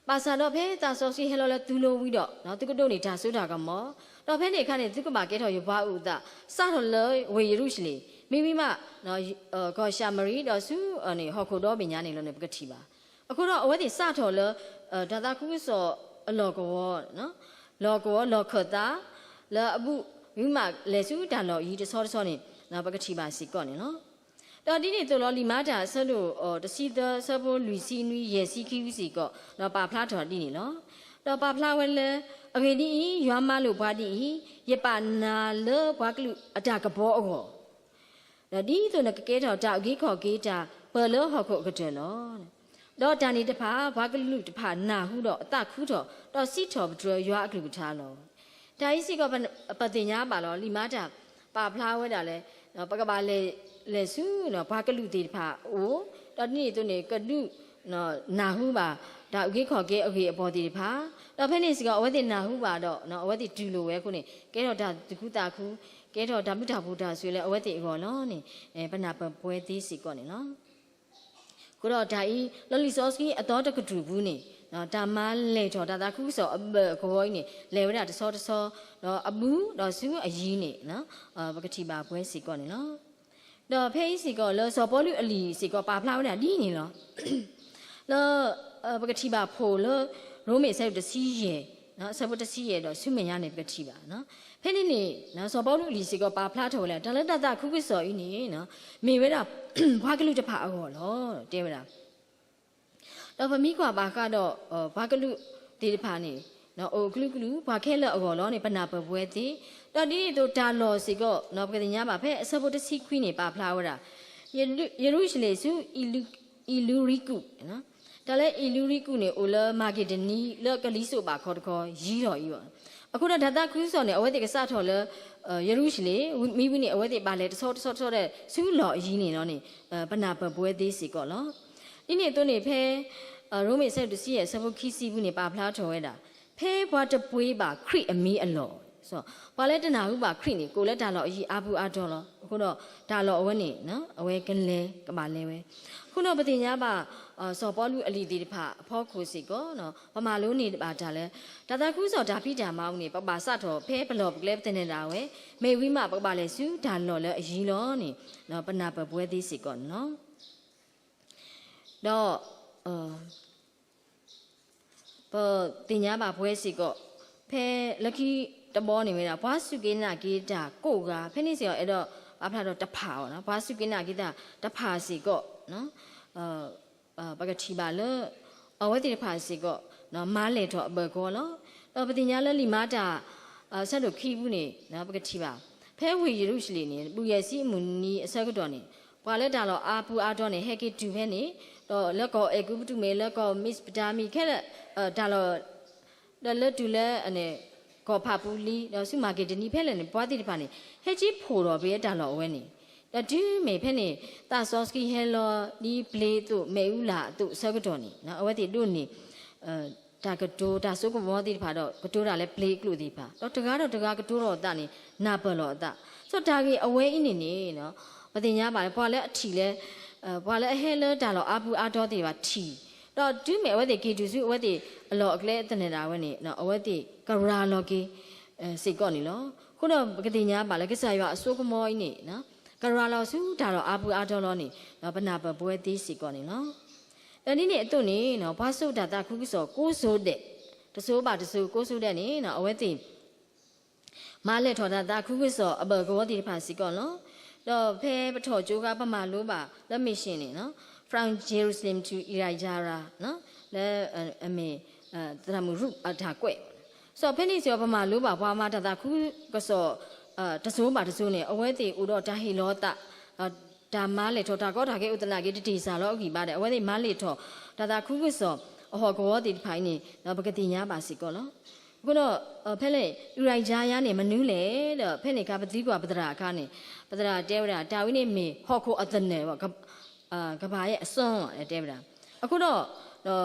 ဘၣ်ဆၣ်ဒီးဖဲသးစီဆှံဟဲလီၤလၢသုလိၤဝံၤဒီး သုကဒိးန့ၢ်တၢ်စိတၢ်ကမီၤ, ဒီးဖဲန့ၣ်အခါန့ၣ် သုကဘၣ်ကဲထီၣ်ယပှၤအုၣ်အသး, စးထီၣ်လၢဝ့ၢ်ယရူၤၡလ့ၣ်, မ့ၢ်ဝံၤမး ကီၢ်ၡၤမရံ ဒီးဆူန့ၣ် ဟီၣ်ခိၣ်ဒီဘ့ၣ်ညါန့ၣ်လီၤန့ၣ် ပကထံၣ်ဘၣ်. အဃိဒီးအဝဲသ့ၣ်စးထီၣ်လၢ တၢ်သးခုကစီၣ်အလီၢ်ကဝီၤ, လီၢ်ကဝီၤလီၢ်ခၢၣ်သး လၢအဘူး ဝံၤမးလဲၤဆူတၢ်လီၢ်အယံၤတဆီတဆီန့ၣ် ပကထံၣ်ဘၣ်စ့ၢ်ကီးန့ၣ်လီၤ. ဒီးဒ်န့ၣ်အသိးလီၤ လံာ်မၤတၢ်အဆၢဒိၣ်တဆံသၢ အဆၢဖိလွံၢ်ဆံနွံ ယဲၢ်ဆံခံဝံၤစ့ၢ်ကီး ပာ်ဖျါထီၣ်ဒ်န့ၣ်လီၤ. ဒီးပာ်ဖျါဝဲလၢ အဂ့ၢ်ဒ်အံၤ, ယွၤမၤလိာ်ပှၤဒ်အံၤ, ယပာ်နၤလၢပှၤကလုာ်အတၢ်ကပီၤအဂီၢ် ဒီးဒ်သိးနကကဲထီၣ်တၢ်အုၣ်က့ၤခီၣ်က့ၤတၢ်ပၢၢ်လၢဟီၣ်ခိၣ်အကတၢၢ်လီၤ. ဒီးတၢ်န့ၣ်တဖၣ် ပှၤကလုာ်တဖၣ်နၢ်ဟူဒီးအသးခုထီၣ်, ဒီးစံးထီၣ်ပတြၢၤယွၤအကလုၢ်ကထါလီၤ. တၢ်အံၤစ့ၢ်ကီး ပသ့ၣ်ညါဘၣ်လီၤ. လံာ်မၤတၢ်ပာ်ဖျါဝဲဒၣ်လၢ ပကဘၣ်လဲၤ လဲၤဆူ ပှၤကလုာ်သ့ၣ်တဖၣ်အအိၣ်, ဒီးဒ်န့ၣ်အသိးန့ၣ် ကဒုး နၢ်ဟူဘၣ် တၢ်အုၣ်က့ၤခီၣ်က့ၤအဂ့ၢ်အပီၢ်သ့ၣ်တဖၣ်, ဒီးဖဲန့ၣ်စ့ၢ်ကီး အဝဲသ့ၣ်နၢ်ဟူဘၣ်ဒီး အဝဲသ့ၣ်တူၢ်လိာ်ဝဲအဃိန့ၣ် ကဲထီၣ်တၢ်သူၣ်ခုသးခု, ကဲထီၣ်တၢ်ဘျုးတၢ်ဖှိၣ်တၢ်ဆိၣ်ဂ့ၤလၢအဝဲသ့ၣ်အဂီၢ်လီၤန့ၣ် ပနၢ်ပၢၢ်ပဝဲသ့စ့ၢ်ကီးန့ၣ်လီၤ. အဃိဒီးတၢ်အံၤ လၢလံာ်စီဆှံအသီတကတြူၢ်ပူၤန့ၣ် တၢ်မၤလဲၢ်ထီၣ်တၢ်သးခုကစီၣ်အဘၢၣ်အကဝီၤအံၤန့ၣ် လဲၤဝဲဒၣ်တဆီတဆီ ဒီးအဘူးဒီးဆူအယံၤန့ၣ် ပကထံၣ်ဘၣ်ပဝဲစ့ၢ်ကီးန့ၣ်လီၤ. ဒီးဖဲအံၤစ့ၢ်ကီးလၢစီၤပီလူးအလံာ်စ့ၢ်ကီးပာ်ဖျါဝဲဒၣ်ဒ်န့ၣ်လီၤ. လၢ ပကထံၣ်ဘၣ်ဖဲလၢ ရိမ့ၤအဆၢဒိၣ်တဆံယဲၢ် အဆၢဖိတဆံယဲၢ်ဒီးဆူမဲာ်ညါန့ၣ် ပကထံၣ်ဘၣ်. ဖဲန့ၣ်န့ၣ် စီၤပီလူးအလံာ်စ့ၢ်ကီးပာ်ဖျါထီၣ်ဝဲဒၣ် တၢ်လၢတၢ်သးခုကစီၣ်အံၤန့ၣ် မ့ၢ်ဝဲဒၣ် ပှၤကလုာ်တဖၣ်အဂီၢ်လီၤ တဲဝဲဒၣ် ဒီးပမ့ၢ်ကွၢ်ဘၣ်ဃးဒီး ပှၤကလုာ်သ့ၣ်တဖၣ်န့ၣ် အိၣ်အကလုာ်ကလုာ် ပှၤခဲလၢာ်အဂီၢ်လီၤန့ၣ် ပနၢ်ပၢၢ်ပဝဲသ့, ဒီးဒ်န့ၣ်အသိးတၢ်လီၢ်စ့ၢ်ကီး ပကသ့ၣ်ညါဘၣ်ဖဲအဆၢဖိတဆံခွံန့ၣ် ပာ်ဖျါဝဲဒၣ် ယရူၤၡလ့ၣ်ဆူ အံၤလူရံကူး, တၢ်လၢအံၤလူရံကူးန့ၣ် အိၣ်လၢမၤက့ဒနံ လၢကလံၤစိးဘၣ်ခီတခီ ယံၤထီၣ်အံၤဘၣ်. အဃိဒီးတၢ်သးခုကစီၣ်န့ၣ် အဝဲသ့ၣ်ကစးထီၣ်လၢ ယရူၤၡလ့ၣ်, မ့ၢ်ဝံၤန့ၣ် အဝဲသ့ၣ်ဘၣ်လဲၤတဆီတဆီတဆီဒီး ဆူလီၢ်အယံၤန့ၣ်လီၤန့ၣ် ပနၢ်ပၢၢ်ပဝဲသ့စ့ၢ်ကီးလီၤ. ဒ်န့ၣ်အသိးန့ၣ်ဖဲ ရိမ့ၤအဆၢဒိၣ်တဆံယဲၢ် အဆၢဖိခံဆံပူၤန့ၣ် ပာ်ဖျါထီၣ်ဝဲဒၣ် ဖဲပှၤတပှ့ၤဘၣ်ခရံာ်အမံၤအလီၢ်, ပှၤလၢတနၢ်ဟူဘၣ်ခရံာ်န့ၣ် ကအိၣ်လၢတၢ်လီၢ်အယံၤအါပူၤအါတီၤလီၤ. အဃိဒီးတၢ်လီၢ်အဝဲန့ၣ် အဝဲကလဲၤကဘၣ်လဲၤဝဲ. အဃိဒီးပသ့ၣ်ညါဘၣ် စီၤပီလူးအလံာ်သ့ၣ်တဖၣ်အဖီခိၣ်စ့ၢ်ကီး ပမၤလိန့ၢ်ဘၣ်တၢ်လၢ တၢ်သးခုကစီၣ်တၢ်ဖံးတၢ်မၤအပူၤန့ၣ် ပကဘၣ်စးထီၣ်ဖဲပလီၢ်ပကျဲပသနၢၣ်ဒၣ်ဝဲ, မ့ၢ်ဝံၤမး ပကဘၣ်လဲၤဆူတၢ်လီၢ်လၢအယံၤလီၤန့ၣ် ပနၢ်ပၢၢ်ပဝဲသ့စ့ၢ်ကီးန့ၣ်လီၤ. ဒီး ပသ့ၣ်ညါဘၣ်ပဝဲစ့ၢ်ကီး ဖဲလၢခံတဘီန့ၣ်ဝဲဒၣ် ပှၤစူၢ်က့ၤနာ်က့ၤတၢ်ကိးဂၤ ဖဲန့ၣ်စ့ၢ်ကီး အဲၣ်ဒိးပာ်ဖျါထီၣ်တဖၣ်အဂီၢ်, ပှၤစူၢ်က့ၤနာ်က့ၤတၢ်တဖၣ်စ့ၢ်ကီး ပကထံၣ်ဘၣ်လၢ အဝဲသ့ၣ်တဖၣ်စ့ၢ်ကီး မၤလဲၢ်ထီၣ်အဘၢၣ်ကဝီၤလီၤ. ဒီးပသ့ၣ်ညါလၢလံာ်မၤတၢ် အဆၢဒိၣ်ခံပူၤန့ၣ် ပကထံၣ်ဘၣ် ဖဲဝ့ၢ်ယရူၤၡလ့ၣ်န့ၣ် ဘူၣ်ယဲၢ်ဆံအမုၢ်နံၤအဆၢကတီၢ်န့ၣ် ပှၤလၢတၢ်လီၢ်အါပူၤအါတီၤန့ၣ် ဟဲက့ၤတုၤဖဲန့ၣ် ဒီးလၢကီၢ်အဲၤကူပတူးမ့ၢ် လၢကီၢ်မ့းစပတၤမံၤခဲလၢာ် တၢ်လီၢ် ဒီးလၢတုၤလၢ ကီၢ်ဖးပူၤလံ ဒီးဆူမၤက့ဒနံဖဲလဲၣ်န့ၣ် ပှၤသ့ၣ်တဖၣ်န့ၣ် ဟဲက့ၤဖှိၣ်ထီၣ်ပှၤတၢ်လီၢ်အဝဲန့ၣ်, ဒီးတုၤမ့ၢ်ဖဲန့ၣ် သးစီဆှံဟဲလီၤဒ်ပျ့ၤအသိး မ့ၣ်အူလၣ်အသိးဆၢကတီၢ်န့ၣ် အဝဲသ့ၣ်ဒိးန့ၢ် တၢ်ကတိၤ တၢ်စိကမီၤသ့ၣ်တဖၣ်ဒီး ကတိၤတၢ်လၢပျ့ၤအကျိာ်သ့ၣ်တဖၣ် ဒီးတဂၤဒီးတဂၤကတိၤထီၣ်အသးန့ၣ် နၢ်ပၢၢ်လီၤအသး, ဒီးတၢ်ဂ့ၢ်အဝဲအံၤန့ၣ်န့ၣ် ပသ့ၣ်ညါဘၣ်လၢ ပှၤလၢအထံၣ်လၢ ပှၤလၢအဟဲလၢတၢ်လီၢ်အါပူၤအါတီၤသ့ၣ်တဖၣ်ထံၣ်, ဒီးတုၤမ့ၢ်အဝဲသ့ၣ်က့ၤတုၤဆူအဝဲသ့ၣ်အလီၢ်အကျဲသနၢၣ်ဒၣ်ဝဲန့ၣ် အဝဲသ့ၣ်ကရၤလီၤက့ၤ စ့ၢ်ကီးန့ၣ်လီၤ. အဃိဒီးပကသ့ၣ်ညါဘၣ်လၢ ကစၢ်ယွၤအစိကမီၤအံၤန့ၣ် ကရၤလီၤဆူတၢ်လီၢ်အါပူၤအါတီၤလီၤန့ၣ် ပနၢ်ပၢၢ်ပဝဲသ့စ့ၢ်ကီးန့ၣ်လီၤ. ဒီးဒ်န့ၣ်အသိးန့ၣ် ပှၤစိာ်တၢ်သးခုကစီၣ်ကိးစိၤဒဲး တစိၤဘၣ်တစိၤကိးစိၤဒဲးန့ၣ် အဝဲသ့ၣ် မၤလဲၢ်ထီၣ်တၢ်သးခုကစီၣ်အဘၢၣ်ကဝီၤသ့ၣ်တဖၣ်စ့ၢ်ကီးလီၤ. ဒီးဖဲပထီၣ်ကၠိခါ ပမၤလိဘၣ်လၢ mission န့ၣ် from Jerusalem to Elijah လၢအမ့ၢ် သရၣ်မုၣ် Ruth အတၢ်ကွဲး, စီၤဖဲန့ၣ်စ့ၢ်ကီး ပမၤလိဘၣ်ပှၤမၤတၢ်သးခုကစီၣ် တစိၤဘၣ်တစိၤန့ၣ် အဝဲသ့ၣ်အိၣ်ဒီးတၢ်ဟ့ၣ်လီၤသး တၢ်မၤလဲၢ်ထီၣ်တၢ်ကီတၢ်ခဲအိၣ်သနာ်က့ တတ့ၢ်စၢ်လီၤအဂံၢ်ဘါဒီး အဝဲသ့ၣ်မၤလဲၢ်ထီၣ် တၢ်သးခုကစီၣ်အဟီၣ်ကဝီၤသ့ၣ်တဖၣ်အံၤန့ၣ် ပကသ့ၣ်ညါဘၣ်စ့ၢ်ကီးလီၤ. အဃိဒီး ဖဲလဲၣ် အံရယါယါန့ၣ် မနုၤလဲၣ်ဒီး ဖဲန့ၣ်အခါ ပသံကွၢ်ပသရၣ်အခါန့ၣ် ပသရၣ်တဲဝဲဒၣ် တၢ်ဝဲန့ၣ်မ့ၢ်ဟီၣ်ခိၣ်အသနၢၣ် ကဘၣ်ယဲအစွန်း တဲဝဲဒၣ်. အဃိဒီး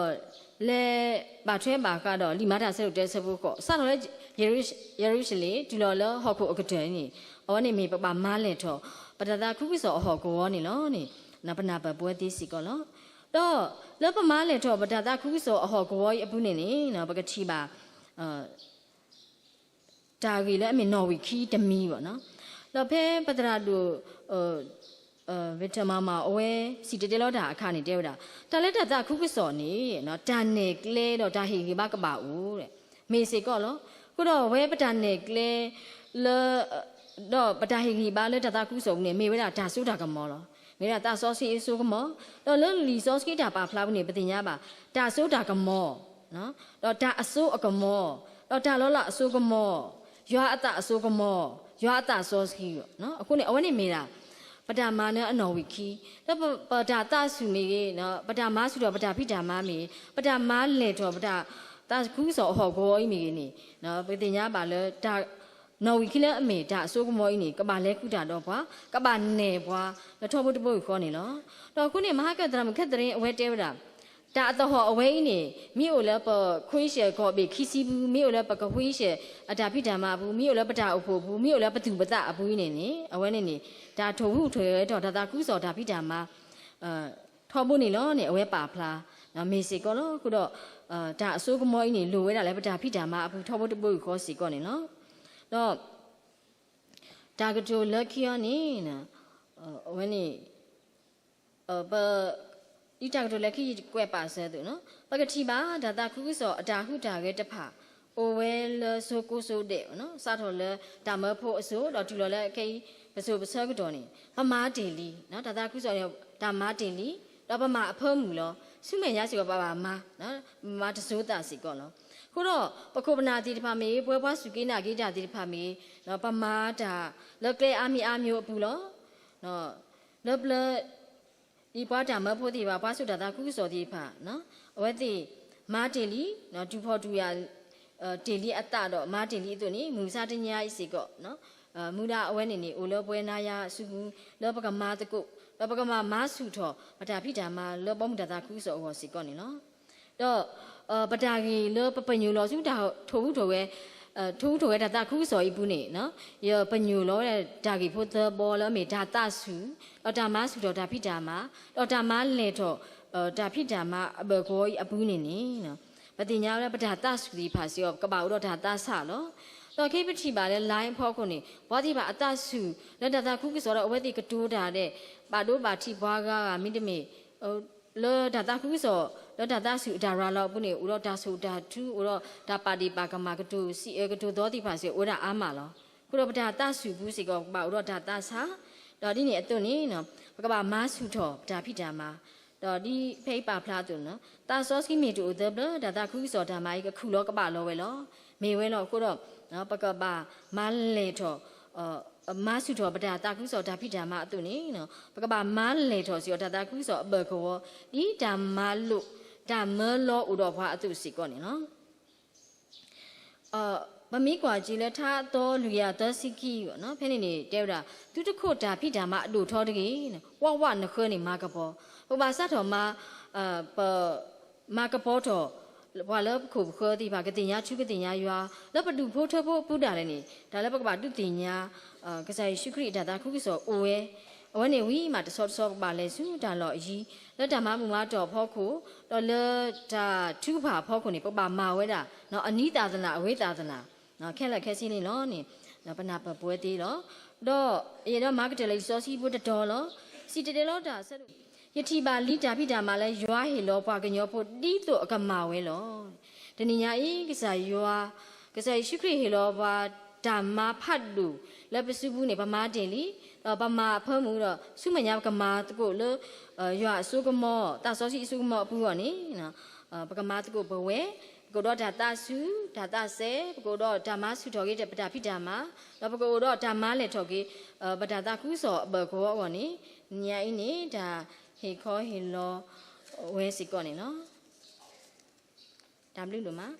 လဲၤဘၣ်ထွဲဘၣ်ဃးဒီး လံာ်မၤတၢ်ဆၢဒိၣ်တၢ ဆၢဖိဃိး စးထီၣ်လၢ ယရူၤၡလ့ၣ် တုၤလီၤလၢဟီၣ်ခိၣ်အကတၢၢ်န့ၣ် အဝဲန့ၣ်မ့ၢ်ပဘၣ်မၤလဲၢ်ထီၣ် ပတၢ်သးခုကစီၣ်အဟီၣ်ကဝီၤန့ၣ်လီၤန့ၣ် ပနၢ်ပၢၢ်ပဝဲသ့စ့ၢ်ကီးလီၤ. ဒီးလၢပမၤလဲၢ်ထီၣ်ပတၢ်သးခုကစီၣ်အဟီၣ်ကဝီၤအံၤအပူၤန့ၣ်န့ၣ် ပကထံၣ်ဘၣ် တၢ်ဂ့ၢ်လၢအမ့ၢ်နီၣ်ဝံာ်ခံတမံၤဘၣ်နီၤ. ဒီးဖဲပသရၣ်ဒိၣ် ဝ့ၢ်ထၢၣ်မၤမၤ အဝဲစံၣ်တဲၤတဲလီၤတၢ်အခါန့ၣ် တဲဝဲဒၣ် တၢ်လၢတၢ်သးခုကစီၣ်န့ၣ် တၢ်နဲၣ်ကျဲဒီးတၢ်ဟ့ၣ်ဂံၢ်ဘါကဘၣ်အိၣ် မ့ၢ်စ့ၢ်ကီးလီၤ. အဃိဒီးအဝဲပတၢ်နဲၣ်ကျဲလၢ ဒီးပတၢ်ဟ့ၣ်ဂံၢ်ဘါလၢတၢ်သးခုကစီၣ်ပူၤန့ၣ် မ့ၢ်ဝဲဒၣ်တၢ်စိတၢ်ကမီၤလီၤ. မ့ၢ်ဝဲဒၣ်သးစီဆှံအစိကမီၤ, ဒီးလၢလံာ်စီဆှံတၢ်ပာ်ဖျါပူၤန့ၣ် ပသ့ၣ်ညါဘၣ် တၢ်စိတၢ်ကမီၤ ဒီးတၢ်အစိအကမီၤ, ဒီးတၢ်လီၤလးအစိကမီၤ, ယွၤအသးအစိကမီၤ, ယွၤအသးစီဆှံ, အဃိန့ၣ် အဝဲန့ၣ်မ့ၢ်ဒၣ် ပတၢ်မၤလၢအနီၣ်ဝံာ်ခံ, ဒီးပတၢ်သးဆူၣ်မ့ၢ်ဂ့ၤ, ပတၢ်မၤဆူၣ်ထီၣ်ပတၢ်ဖံးတၢ်မၤမ့ၢ်ဂ့ၤ, ပတၢ်မၤလဲၢ်ထီၣ်ပတၢ်သးခုကစီၣ်အဟီၣ်ကဝီၤအံၤမ့ၢ်ဂ့ၤန့ၣ် ပသ့ၣ်ညါဘၣ်လၢ နီၣ်ဝံာ်ခံလၢအမ့ၢ်တၢ်အစိကမီၤအံၤန့ၣ် ကဘၣ်လဲၤဃုာ်တၢ်ဒီးပှၤ, ကဘၣ်နဲၣ်ပှၤ လၢထီဘိတဘိယူၢ်ဃီန့ၣ်လီၤ. ဒီးအဃိန့ၣ် မဟါကၢၣ်သရၣ်မုၣ်ခဲသရ့အဝဲတဲဝဲဒၣ် တၢ်အသဟီၣ်အဝဲအံၤန့ၣ် မ့ၢ်အိၣ်လၢပခွံဆဲၣ်ကီၢ်ဘ့ၣ်ခံဆံပူၤ, မ့ၢ်အိၣ်လၢပကခွံဆဲၣ်အတၢ်ဖံးတၢ်မၤအပူၤ, မ့ၢ်အိၣ်လၢပတၢ်အိၣ်ဖှိၣ်အပူၤ, မ့ၢ်အိၣ်လၢပသူၣ်ပသးအပူၤအံၤန့ၣ်န့ၣ် အဝဲန့ၣ်န့ၣ် တၢ်ထိၣ်ဟူးထိၣ်ဂဲၤထီၣ်တၢ်သးခုကစီၣ်တၢ်ဖံးတၢ်မၤ ထီဘိန့ၣ်လီၤန့ၣ် အဝဲပာ်ဖျါ မ့ၢ်စ့ၢ်ကီးလီၤ. အဃိဒီး တၢ်အစိကမီၤအံၤန့ၣ် လိၣ်ဝဲဒၣ်လၢပတၢ်ဖံးတၢ်မၤအပူၤ ထီဘိတဘိယူၢ်ဃီစ့ၢ်ကီးန့ၣ်လီၤ. ဒီး တၢ်ကတိၤလၢခံအံၤန့ၣ် အဝဲန့ၣ် ပ ဒ်တၢ်ကတိၤလၢခံယကွဲးပာ်စၢၤအသိး ပကထံၣ်ဘၣ် တၢ်သးခုကစီၣ်အတၢ်ဟူးတၢ်ဂဲၤတဖၣ် အိၣ်ဝဲလၢစိၤကိးစိၤဒဲး စးထီၣ်လၢတၢ်မၢဖိအစိၤ ဒီးတုၤလီၤလၢခဲအံၤ ပစိၤပဆၢကတီၢ်န့ၣ် ပမၤတ့ၢ်လံ, တၢ်သးခုကစီၣ်န့ၣ် တၢ်မၤတ့ၢ်လံ, ဒီးပမၤအဖၢမုၢ်လီၤ. ဆူမဲာ်ညါစ့ၢ်ကီး ပဘၣ်မၤ မၤတစိၤသးစ့ၢ်ကီးလီၤ. အဃိဒီး ပခိၣ်ပနၢ်သ့ၣ်တဖၣ်မ့ၢ်ဂ့ၤ, ပဝဲပှၤစူၢ်က့ၤနာ်က့ၤတၢ်သ့ၣ်တဖၣ်မ့ၢ်ဂ့ၤ, ပမၤတၢ်လၢကျဲအါမံၤအါမျိၤအပူၤလီၤ. လၢပျၢၤ ဒ်ပှၤတၢ်မၢဖိသ့ၣ်တဖၣ်, ပှၤစိာ်တၢ်သးခုကစီၣ်သ့ၣ်တဖၣ် အဝဲသ့ၣ်မၤတ့ၢ်လံ, တူၢ်ဖှီၣ်တူၢ်ယာ် တ့ၢ်လံအသးဒီး မၤတ့ၢ်လံအသိးန့ၣ် မုၢ်မဆါတနံၤအံၤစ့ၢ်ကီး မူဒါအဝဲန့ၣ်န့ၣ် အိၣ်လၢပဝဲနၤယၤအစုပူၤ လၢပကမၤသကိး ဒီးပကဘၣ်မၤဆူၣ်ထီၣ် ပတၢ်ဖံးတၢ်မၤလၢဘီမုၢ်တၢ်သးခုကစီၣ်အဂီၢ်စ့ၢ်ကီးန့ၣ်လီၤ. ဒီး ပတၢ်ဂ့ၢ်လၢပပညိၣ်လီၤဆူတၢ်ထိၣ်ဟူးထိၣ်ဂဲၤ ထိၣ်ဟူးထိၣ်ဂဲၤတၢ်သးခုကစီၣ်အံၤအပူၤန့ၣ် ယပညိၣ်လီၤဝဲဒၣ်တၢ်ဂ့ၢ်ဖိသၢဘီလၢအမ့ၢ်တၢ်သးဆူၣ်, ဒီးတၢ်မၤဆူၣ်ထီၣ်တၢ်ဖံးတၢ်မၤ, ဒီးတၢ်မၤလဲၢ်ထီၣ် တၢ်ဖံးတၢ်မၤအဘၢၣ်ကဝီၤအံၤအပူၤန့ၣ်န့ၣ် ပသ့ၣ်ညါဝဲလၢပတၢ်သးဆူၣ်သ့ၣ်တဖၣ်စ့ၢ်ကီး ကဘၣ်အိၣ်ဒီးတၢ်သးဆးလီၤ. ဒီးခဲအံၤပထံၣ်ဘၣ်လၢ line အဖီခိၣ်န့ၣ် ပှၤသ့ၣ်တဖၣ်အသးဆူၣ်လၢတၢ်သးခုကစီၣ်ဒီး အဝဲသ့ၣ်ကတိၤတၢ်ဒီး ဘၣ်ဒိဘၣ်ထံးပှၤဂၤဂၤ မ့တမ့ၢ် လၢတၢ်သးခုကစီၣ် လၢတၢ်သးဆူၣ်အတၢ်ရၤလီၤအပူၤန့ၣ် အိၣ်ဒီးတၢ်ဆိၣ်တၢ်ထု အိၣ်ဒီးတၢ်ပာ်ဒ့ၣ်ပာ်ကမၣ် ကတိၤစံးအၢကတိၤသီသ့ၣ်တဖၣ်စ့ၢ်ကီး အိၣ်ဝဲဒၣ်အါမးလီၤ. အဃိဒီးပတၢ်သးဆူၣ်ပူၤစ့ၢ်ကီး ကဘၣ်အိၣ်ဒီးတၢ်သးဆး, ဒီးဒ်န့ၣ်အသိးန့ၣ် ပကဘၣ်မၤဆူၣ်ထီၣ်ပတၢ်ဖံးတၢ်မၤ, ဒီးဒ်ဖဲအံၤပာ်ဖျါအသိးန့ၣ် သးစီဆှံမ့ၢ်တအိၣ်သၢဘျၢ တၢ်သးခုကစီၣ်တၢ်မၤအံၤ ကခုၣ်လီၤကဘၣ်လီၤဝဲလီၤ. မ့ၢ်ဝဲလီၤ. အဃိဒီး ပကဘၣ်မၤလဲၢ်ထီၣ် မၤဆူၣ်ထီၣ်ပတၢ်သးခုကစီၣ်တၢ်ဖံးတၢ်မၤအသိးန့ၣ်, ပကဘၣ်မၤလဲၢ်ထီၣ်စ့ၢ်ကီးတၢ်သးခုကစီၣ်အဘၢၣ်ကဝီၤ ဒ်တၢ်မၤလိာ် တၢ်မၢလီၤအိၣ်ဒီးပှၤအသိးစ့ၢ်ကီးန့ၣ်လီၤ. ပမ့ၢ်ကွၢ်က့ၤလၢထါအသီလွံၢ်ကယၤသၢဆံခံအံၤ ဖဲန့ၣ်န့ၣ် တဲဝဲဒၣ် သုတခိးတၢ်ဖံးတၢ်မၤအဒိၣ်ထီတဂ့ၤ, ဝးဝးနဃၢန့ၣ်မၤကပီၤ, ပကဘၣ်စးထီၣ်မၤ ပ မၤကပီၤထီၣ် ပှၤလၢပခိၣ်ပဃၢသ့ၣ်တဖၣ် ကသ့ၣ်ညါထူကသ့ၣ်ညါယွၤ လၢပဒူၣ်ဖိထၢဖိအပူၤဒၣ်လဲာ်န့ၣ် တၢ်လၢပကဘၣ်ဒုးသ့ၣ်ညါ ကစၢ်ယ့ၣ်ၡူးခရံာ်အတၢ်သးခုကစီၣ်အိၣ်ဝဲ, အဝဲန့ၣ်ဝံၤမးတဆီတဆီပကဘၣ်လဲၤဆူတၢ်လီၢ်အယံၤ လၢတၢ်မၤဘူၣ်မၤတီၢ်အဖီခိၣ် ဒီးလၢတၢ်ထုကဖၣ်အဖီခိၣ်န့ၣ် ပကဘၣ်မၤဝဲဒၣ် အနံၤသၣ်သနၣ် အဝ့သၣ်သနၣ် ခဲလၢာ်ခဲဆ့န့ၣ်လီၤန့ၣ် ပနၢ်ပၢၢ်ပဝဲသ့လီၤ. ဒီးယအဲၣ်ဒိးမၤကတၢၢ်လၢလံာ်စီဆှံဖိတတီၤလီၤ. စံၣ်တဲၤတဲလီၤတၢ်အဆၢဒိၣ် ယထံၣ်ဘၣ်လံတၢ်ဖံးတၢ်မၤလၢယွၤဟ့ၣ်လီၤပှၤကညီဖိဒ်သိးအကမၤဝဲလီၤ. တနံၤညါအံၤ ကစၢ်ယွၤ ကစၢ်ယ့ၣ်ၡူးခရံာ်ဟ့ၣ်လီၤပှၤတၢ်မၤဖးဒိၣ် လၢပစုပူၤန့ၣ် ပမၤတ့ၢ်လံ, ဒီးပမၤအဖၢမုၢ်ဒီး ဆူမဲာ်ညါပကမၤသကိးလၢ ယွၤအစိကမီၤ သးစီဆှံအစိကမီၤအပူၤအဂီၢ်န့ၣ် ပကမၤသကိးပဝဲ, ပကအိၣ်ဒီးတၢ်သးစူၤ တၢ်သးစဲ ပကအိၣ်ဒီးတၢ်မၤဆူၣ်ထီၣ်က့ၤပတၢ်ဖံးတၢ်မၤ, ဒီးပကအိၣ်ဒီးတၢ်မၤလဲၢ်ထီၣ်က့ၤ ပတၢ်သးခုကစီၣ်အဘၢၣ်ကဝီၤအဂီၢ်န့ၣ်, နံၤညါအံၤန့ၣ် တၢ်ဟ့ၣ်ခီဟ့ၣ်လီၤဝဲစ့ၢ်ကီးန့ၣ်လီၤ. တၢ်ဘျုးဒိၣ်မး.